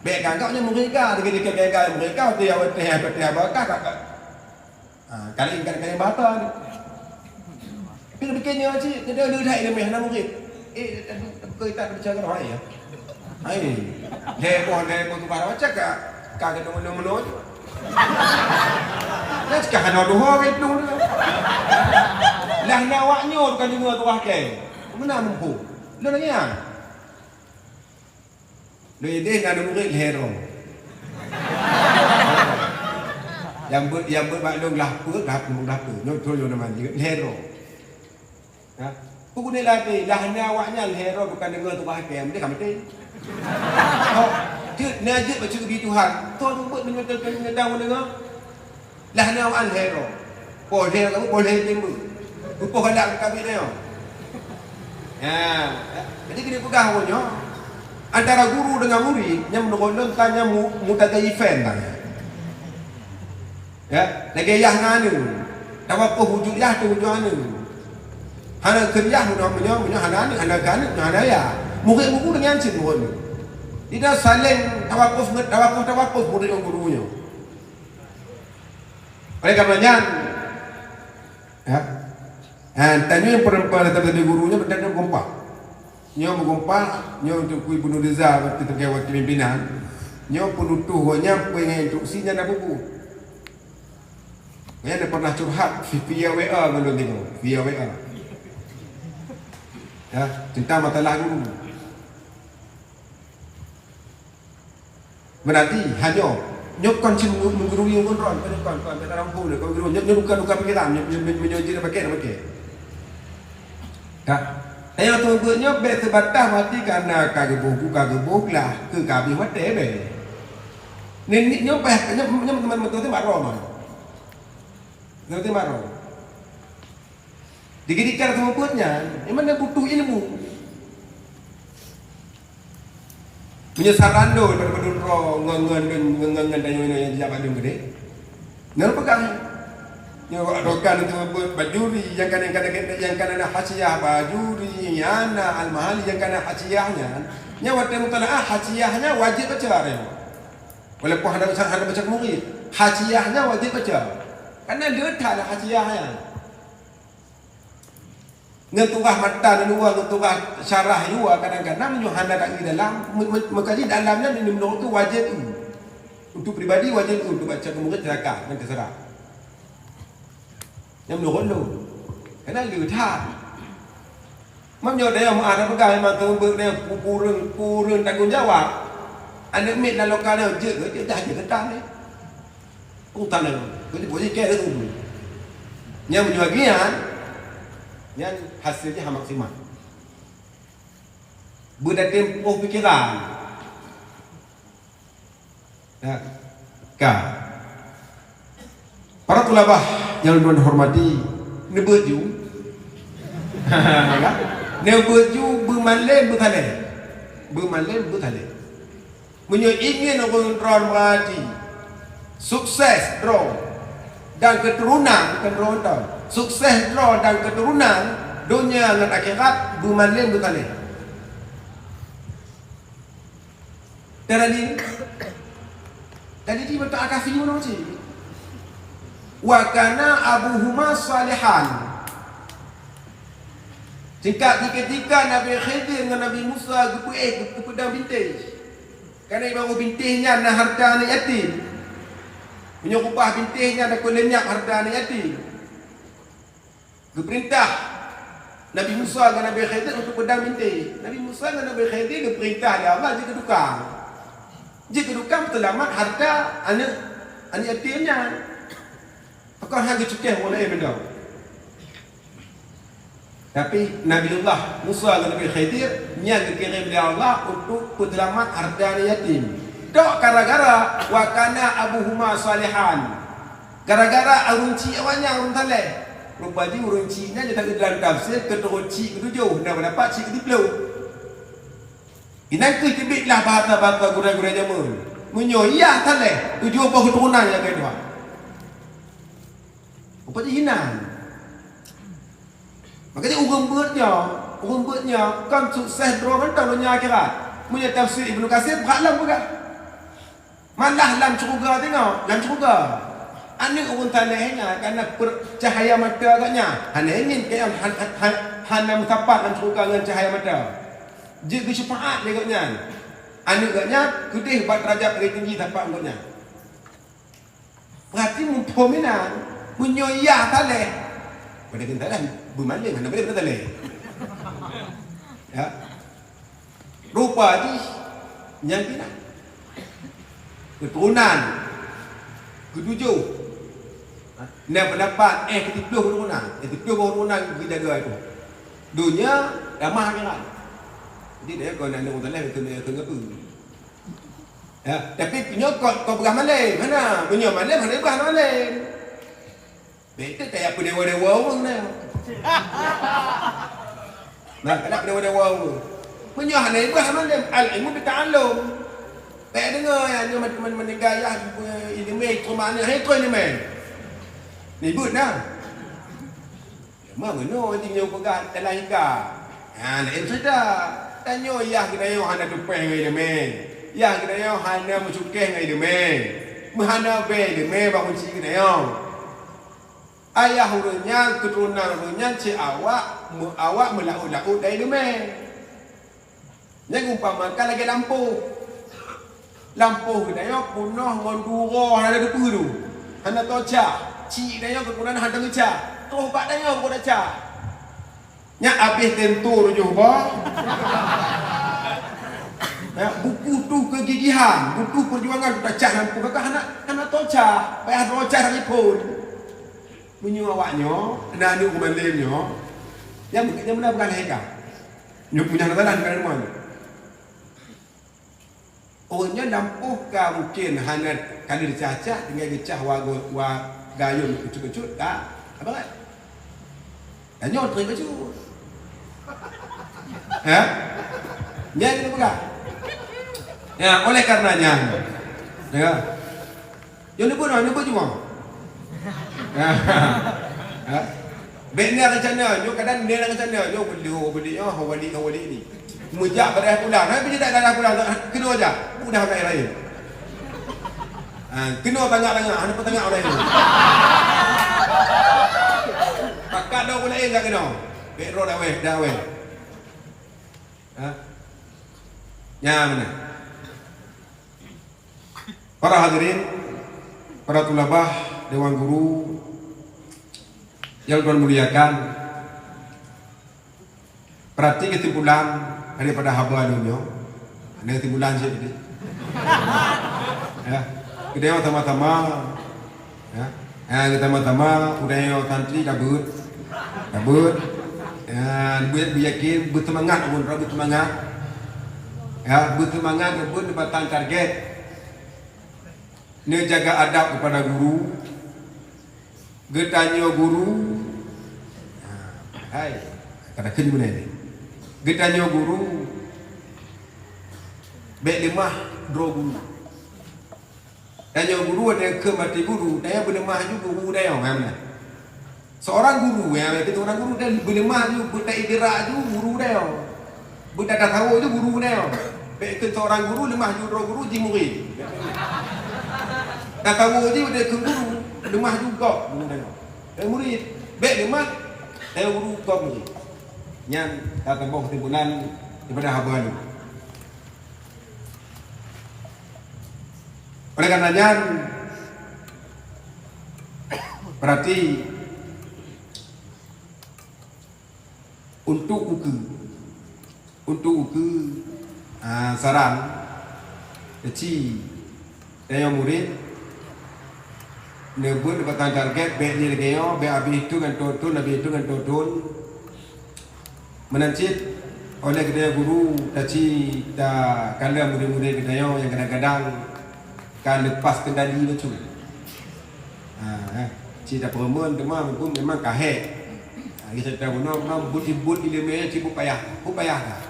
Bèk ka anggap nyan murit kah, dikit-dikit ka anggap murit kah, teuh awak teuh, teuh haba kah, ka, ka. Ha, kali, kali, kali bata ni. Tapi pikir nyoe cit, kita ada dah ilmu hana murid. Eh, tapi, tapi kita bicara roh ya. Hai. Heboh, heboh tu baru cakap. Kagak ada mana-mana tu. Dah cakap hana doa gitu. Lah na awak nyoe bukan dengar tu pakai. Mana mampu? Lu nanya. Lôn idéh na murit lhèe droe. Nyang beuet, nyang beuet bak lôn glah peuet, glah peuet, glah peuet. Nyoe thôn lôn nama jeuet lhèe droe. Ha? Peue guna lagèe, lah na awaknyan lhèe droe bukan deungoe tugaih H K M, deh ka maté. Oh, jeuet, na jeuet bacut geubri Tuhan. Thôn beuet meunyoe teuntang deungoe. Lah nyoe awak lhèe droe. Poh lhèe kamoe, poh lhèe timbeu. Poh galak kabeh nyoe. Ya, jadi keuneuk peugah awak nyoe, antara guru dengan murid, nyang meunurot lôn ka nyang mu-, mutadayifan ka. Ya, lagèe yah ngon aneuk. Tawakuf wujud yah ateueh wujud aneuk. Hana keu yah meunyoe, meunyoe, meunyoe hana aneuk, hana keu aneuk, meunyoe hana yah. Murid guru deungon cit murid nyoe. Tidak saling tawakuf ngon tawakuf, tawakuf murid ngon guru nyoe. Oleh karena nyan, ya, eh, tanyoe peureumpang teubiet guru nyoe, dan nyoe geumpah. Nyoe meugumpah, nyoe Teungku Ibnu Riza, waktu sebagai wakil pimpinan, nyoe peunutoh gobnyan peue nyang instruksi nyan na buku. Nyan na pernah curhat via W A ngon lôn tengok, via W A. Ya, tentang masalah guru. Berarti, ha nyoe, nyoe kon cit meu-, meuguru ngon droe, kon, kon, kon, kon, kon guru, nyoe, nyoe bukan, bukan pikiran, nyoe, nyoe, nyoe, nyoe jeuet pakai, pakai. Ka. Nyang teuma beuet nyoe bèk seubatas mati kareuna ka geuboh bu, ka geuboh glah, keu ka abéh watèe bèk. Ni, ni, nyoe bèk, nyoe, nyoe, nyoe, nyoe, nyoe, nyoe, nyoe, nyoe, nyoe, Di keudika teuma beuet nyan, memang na butuh ilmu. Meunyoe saran lôn, daripada padum droe ngon, ngon, ngon, ngon, ngon, ngon tanyoe nyoe nyang jijak padum keudéh. Nyan peugah. Nyoe awak droe kan teuma beuet bajuri, nyang kana, nyang kana, nyang kana na hasyiah bajuri, nyang na al-Mahali nyang kana hasyiah nyan. Nyan watèe mutalaah hasyiah nyan wajéb baca, ya. Walaupun hana baca, hana baca murid, hasyiah nyan wajéb baca. Karena le that hasyiah nyan. Ngon tugaih matan luwa, ngon tugaih syarah luwa, kadang-kadang meunyoe hana that di dalam, me-, me-, meukaji dalam nyan, meunurot tu wajéb. Untuk pribadi wajéb untuk baca keu murid silakan, nyan terserah. Nyan meunurot lôn. Karena le that. Meunyoe dayah meu'ah na peugah memang teuma beuet dayah pu-, kureueng, kureueng tanggong jawab. Aneuk miet lam lokal nyoe jeuet, jeuet dah jeuet keu tan nyoe. Utang nyoe, beuet, beuet jikèe tu. Nyan meunyoe lagèe nyan, nyan hasil jih hana maksimal. Beuet até poh pikeran. Ya. Ka. Para tulabah nyang lôn hormati, neubeuet ju. Ya. Neubeuet ju beumalém beusaleh. Beumalém beusaleh. Meunyoe ingin ureueng droe meurati sukses droe dan keuturonan, bukan droe droe, sukses droe dan keuturonan donya ngon akhirat, beumalém beusaleh. Tadi, tadi di mata Akafi mana cik? Wa kana abuhuma salihan. Singkat, diketika Nabi Khidir ngon Nabi Musa geupeuéh, geupeudong bintéh. Kana ibarat bintéh nyan na hareuta aneuk yatim. Meunyoe keubah bintéh nyan takot lenyap hareuta aneuk yatim. Geupeurintah Nabi Musa ngon Nabi Khidir untuk peudong bintéh. Nabi Musa ngon Nabi Khidir geupeurintah lé Allah jeuet keu tukang. Jeuet keu tukang peuseulamat hareuta aneuk, aneuk yatim nyan. Pakon hana geucukéh ureueng laén meudong. Tapi Nabiullah Musa ngon Nabi Khidir nyan geukirém lé Allah untuk peuseulamat hareuta aneuk yatim. Tok gara-gara wa kana abuhuma salihan. Gara-gara ureueng chik awaknyan ureueng saleh. Rupa jih ureueng chik nyan jeuet dalam tafsir keuturonan chik keutujoh, na pendapat chik keutiploh. Inan keuh teubiet lah bahasa-bahasa gurèe-gurèe jameun. Meunyoe yah saleh, tujoh boh keuturonan nyang keu dua. Rupa jih inan. Makanya ureueng beuet nyoe, ureueng beuet nyoe kon sukses droe mantong donya akhirat. Meunyoe tafsir Ibnu Katsir, brat lom peugah. Malah lam syeuruga tengok, lam syeuruga. Aneuk ureueng saleh nyan kana per-, cahaya mata gobnyan. Hana ingin keu nyan han-, han-, han-, hana meusapat lam syeuruga ngon cahaya mata. Jeuet geusyeufaat lé gobnyan. Aneuk gobnyan keudeh bak darajat lagèe tinggi sapat gobnyan. Berarti muphom inan, meunyoe yah saleh, pada keunan saleh, beumalém hana boleh saleh. Ya. Rupa jih nyan keunan. Keuturonan keutujoh. Na pendapat, eh, keutiploh keuturonan, eh, keutiploh keuturonan geujaga itu. Donya, damah akhirat. Jadi, dia kon aneuk ureueng saleh keu, keu, keu, Ya, tapi nyoe kon, kon peugah malém, hana. Meunyoe malém, hana peugah malém. Bèk teuka peudewa-dewa ureueng nyan. Nah, kana peudewa-dewa ureueng. Meunyoe hana peugah malém, al-ilmu bita'allum. Bèk deungoe, ya, nyoe man-, man-, meuninggai, ya, ileumèe, cuma ni, hai, koi ileumèe. Ribot na. Ma meunoe jih nyoe peugah dalam hika. Ha, laén cerita. Tanyoe yah geutanyoe hana teupéh ngon iéleumé. Yah geutanyoe hana meucukéh ngon iéleumé. Meuhana bée iéleumé bak kunci geutanyoe. Ayah ureuëng nyan, keuturonan ureuëng nyan cit awak, meu-, awak meulaôt-laôt dan iéleumé. Nyan umpamakan lagée lampôh. Lampôh geutanyoe peunoh ngon duroe hana teupeue tu. Hana toe cah. Cik tanyoe keukurangan hana teucah. Troh bak tanyoe pun tacah. Nyak abéh teuntô tujoh boh. Ya, butuh keugigihan, butuh peujuangan untuk tacah lampôh. Maka hana, hana toe cah. Payah droe cah lagée phon. Meunyoe awak nyoe, na aneuk kumalém nyoe, nyang, nyang meunan bukan heka. Nyoe punya hana salah, bukan rumah nyoe. Oh, nyan lampôh ka mungken hana ka lheueh cah-cah, tinggai geucah wa go-, wa gayôn kecut-kecut, ka, ka beureukat. Dan nyoe trép kecut. Ha? Nyan keuneuk peugah. Ya, oleh karena nyan, ya. Nyoe neubeuet, nyoe neubeuet cuma. Ha? Bèk na rencana, nyoe kadang na rencana, nyoe beli, oh, beli, oh, wali, oh, wali ni. Meujak bak dayah pulang, ha, bila dak dayah pulang, keunoe jak, udah laén-laén. Ha, keunoe tangak-tangak, hana peutangak laén. Pakat dok laén jak keunoe. Bèk droe dak wéh, dak wéh. Ha? Nyan meunan. Para hadirin, para tulabah, dewan guru yang Tuhan muliakan, berarti kesimpulan daripada haba lôn nyoe, ada kesimpulan sikit tadi. Ya, kita sama-sama, ya, ya, kita sama-sama, udah nyoe santri dah beuet, dah beuet, ya, beuet, beuyakin, beuseumangat, ulôn rasa beuseumangat, ya, beuseumangat, beuet, batang target. Neujaga adab kepada guru. Geutanyoe guru, hai, kata kheun beuna ni. Geutanyoe guru, bèk leumah droe guru. Tanyoe guru ada keu mati guru, tanyoe beuleumah ju guru tanyoe, kan beuna? Seorang guru, ya, itu orang guru dan beuleumah ju, beutaidrah ju guru dia. Beutatasawoe ju guru dia. Bèk keu seorang guru leumah ju droe guru jih murid. Tasawoe ju dia keu guru, leumah ju gob guru dia. Dan murid, bèk leumah, dan guru gob murid. Nyan ka teuboh kesimpulan daripada haba nyoe. Oleh karena nyan, berarti untuk ukeue, untuk ukeue, ah, saran, keuci, tanyoe murit, neubeuet batang target, bèk lé lagèe nyoe, bèk abéh thôn ngon toe thôn, abéh thôn ngon toe thôn. Meunan cit, oleh geutanyoe guru taci takalon murit-murit geutanyoe nyang kadang-kadang ka leupah kendali bacut. Ha, eh, ci tapeureumeun teuma muphom memang ka hék. Ha, geutanyoe bunoe memang buet-buet ileumèe cit beu payah, beu payah that.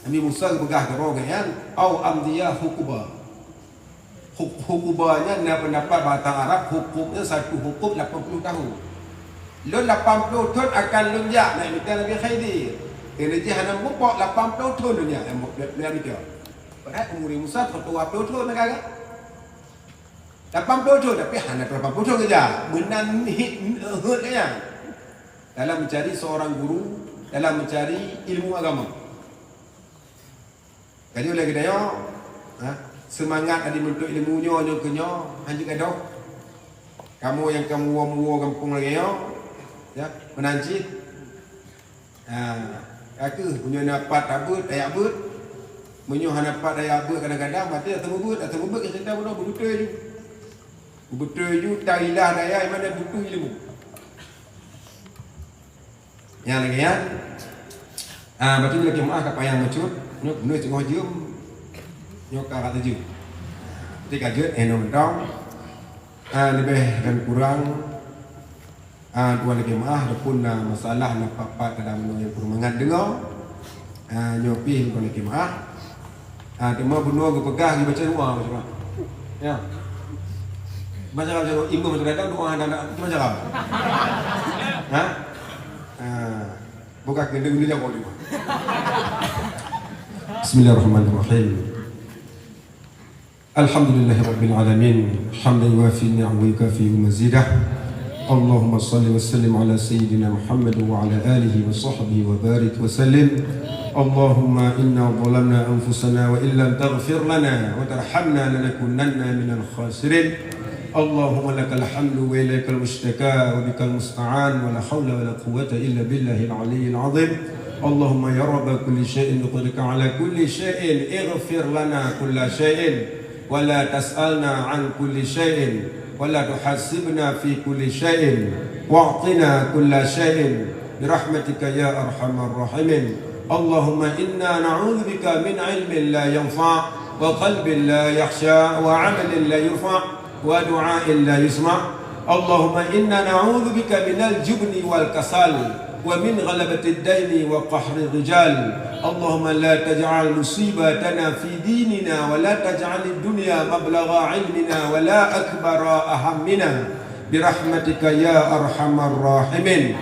Nabi Musa geupeugah keu roh geuh nyan, "Au amdiya huquba." Hu-, huquba nyan na peundapat bahasa Arab, huquq nyan satu huquq lapan puluh tahun. Lôn lapan puluh thôn akan lôn jak, na mita Nabi Khidir. Keuneuk jih hana mupok lapan puluh thôn lôn jak, lôn, lôn, lôn mita. Padahai umur Musa dua puluh thôn negara. Lapan puluh thôn, tapi hana lapan puluh thôn keujak. Meunan hit, hot nyan. Dalam mencari seorang guru, dalam mencari ilmu agama. Jadi, oleh geutanyoe, ha, seumangat adi meuntuek ilmu nyoe, nyoe keu nyoe, hanjeuet gadôh. Kamoe nyang ka muwoe-muwoe gampông lagèe nyoe, ya, meunan cit. Ha, ka kheueh, meunyoe na pat tabeuet, tajak beuet. Meunyoe hana pat tajak beuet, kadang-kadang maté ata meubeuet, ata meubeuet, ka cerita bunoe beubeutôi ju. Beubeutôi ju, tarilah daya, i mana butuh ilmu. Nyang lagèe nyan, ah, bacut lagèe meu'ah ka panyang bacut, nyoe, nyoe teungoh jeuem, nyoe ka rata jeuem. Jadi ka jeuet, eh, nyoe mantong. Ah, leubeh dan kurang, ah, tuan lagèe meu'ah, ataupun na masalah, na pat-pat, kadang meunyoe nyang peurumangan deungoe. Ah, nyoe pih tuan lagèe meu'ah. Ah, teuma bunoe geupeugah, geubaca doa, baca doa. Ya. Macam mana imam macam datang doa anak-anak macam mana? Ha? Ah, bukan kena guna jago ni. Bismillahirrahmanirrahim. Alhamdulillahirabbil alamin. Hamdan yuwafi ni'amahu wa yukafi mazidah. Allahumma salli wa sallim ala sayyidina Muhammad wa ala alihi wa sahbihi wa barik wa sallim. Allahumma inna zalamna anfusana wa illam taghfir lana wa tarhamna lanakunanna minal khasirin. Allahumma lakal hamdu wa ilaikal mushtaka wa bikal musta'an wa la haula wa la quwwata illa billahil aliyyil azim. Allahumma ya rabba kulli syai'in wa qadirika ala kulli syai'in, ighfir lana kulla syai'in wa la tas'alna an kulli syai'in wa la tuhasibna fi kulli syai'in wa'tina kulla syai'in birahmatika ya arhamar rahimin. Allahumma inna na'udzubika min ilmin la yanfa' wa qalbin la yakhsha wa amalin la yurfa' wa du'ain la yusma'. Allahumma inna na'udzubika minal jubni wal kasal wa min ghalabatid daini wa qahrir rijal. Allahumma la taj'al musibatana fi dinina wa la taj'alid dunya mablagha ilmina wa la akbara ahammina birahmatika ya arhamar rahimin.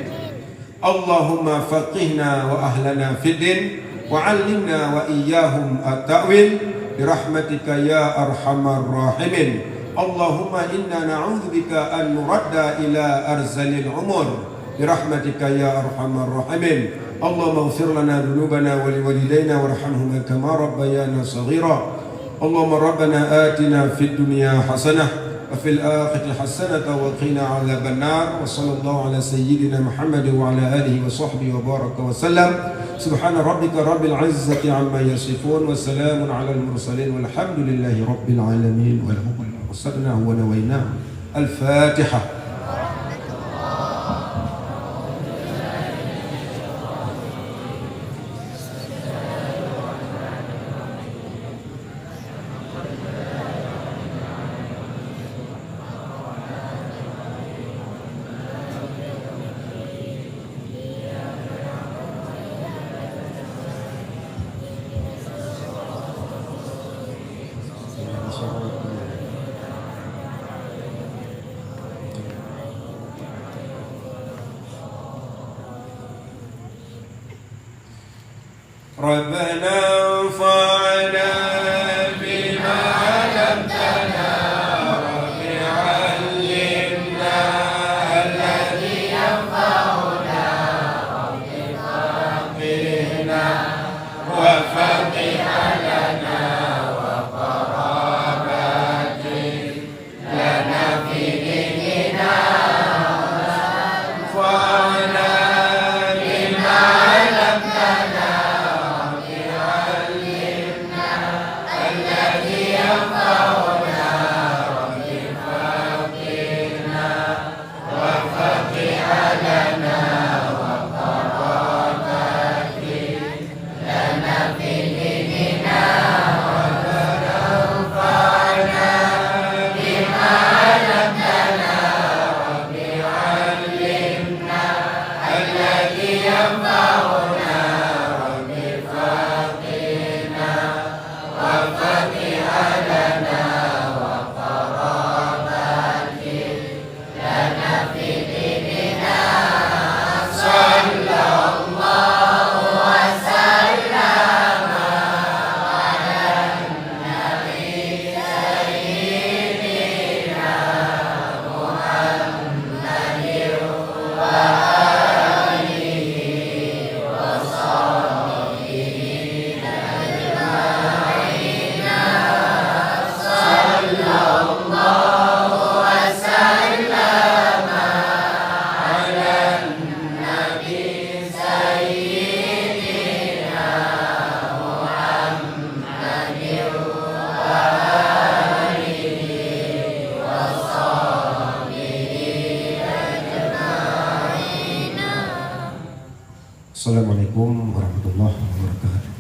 Allahumma faqihna wa ahlana fid din, wa 'allimna wa iyyahum at-ta'wil, birahmatika ya arhamar rahimin. Allahumma inna na'udzubika an nuradda ila arzalil umur, birahmatika ya arhamar rahimin. Allahumma ighfir lana dzunubana wa liwalidaina warhamhuma kama rabbayana shaghira. Allahumma rabbana atina fid dunya hasanah wa fil akhirati hasanatan wa qina adzabannar. Wa sallallahu ala sayyidina Muhammad wa ala alihi wa sahbihi wa baraka wa sallam. Subhana rabbika rabbil izzati amma yasifun wa salamun alal mursalin walhamdulillahi rabbil alamin. Wa lahumul mulku wa sadna wa nawaina. Al-Fatihah. ربنا انفعنا بما علمتنا، رب علمنا الذي ينفعنا، رب فقهنا وفقه أهلنا وقراباتنا لنا في ديننا. وانفعنا بما علمتنا. رب علمنا الذي ينفعنا. رب فقهنا وفقه أهلنا وقراباتنا. Assalamualaikum warahmatullahi wabarakatuh.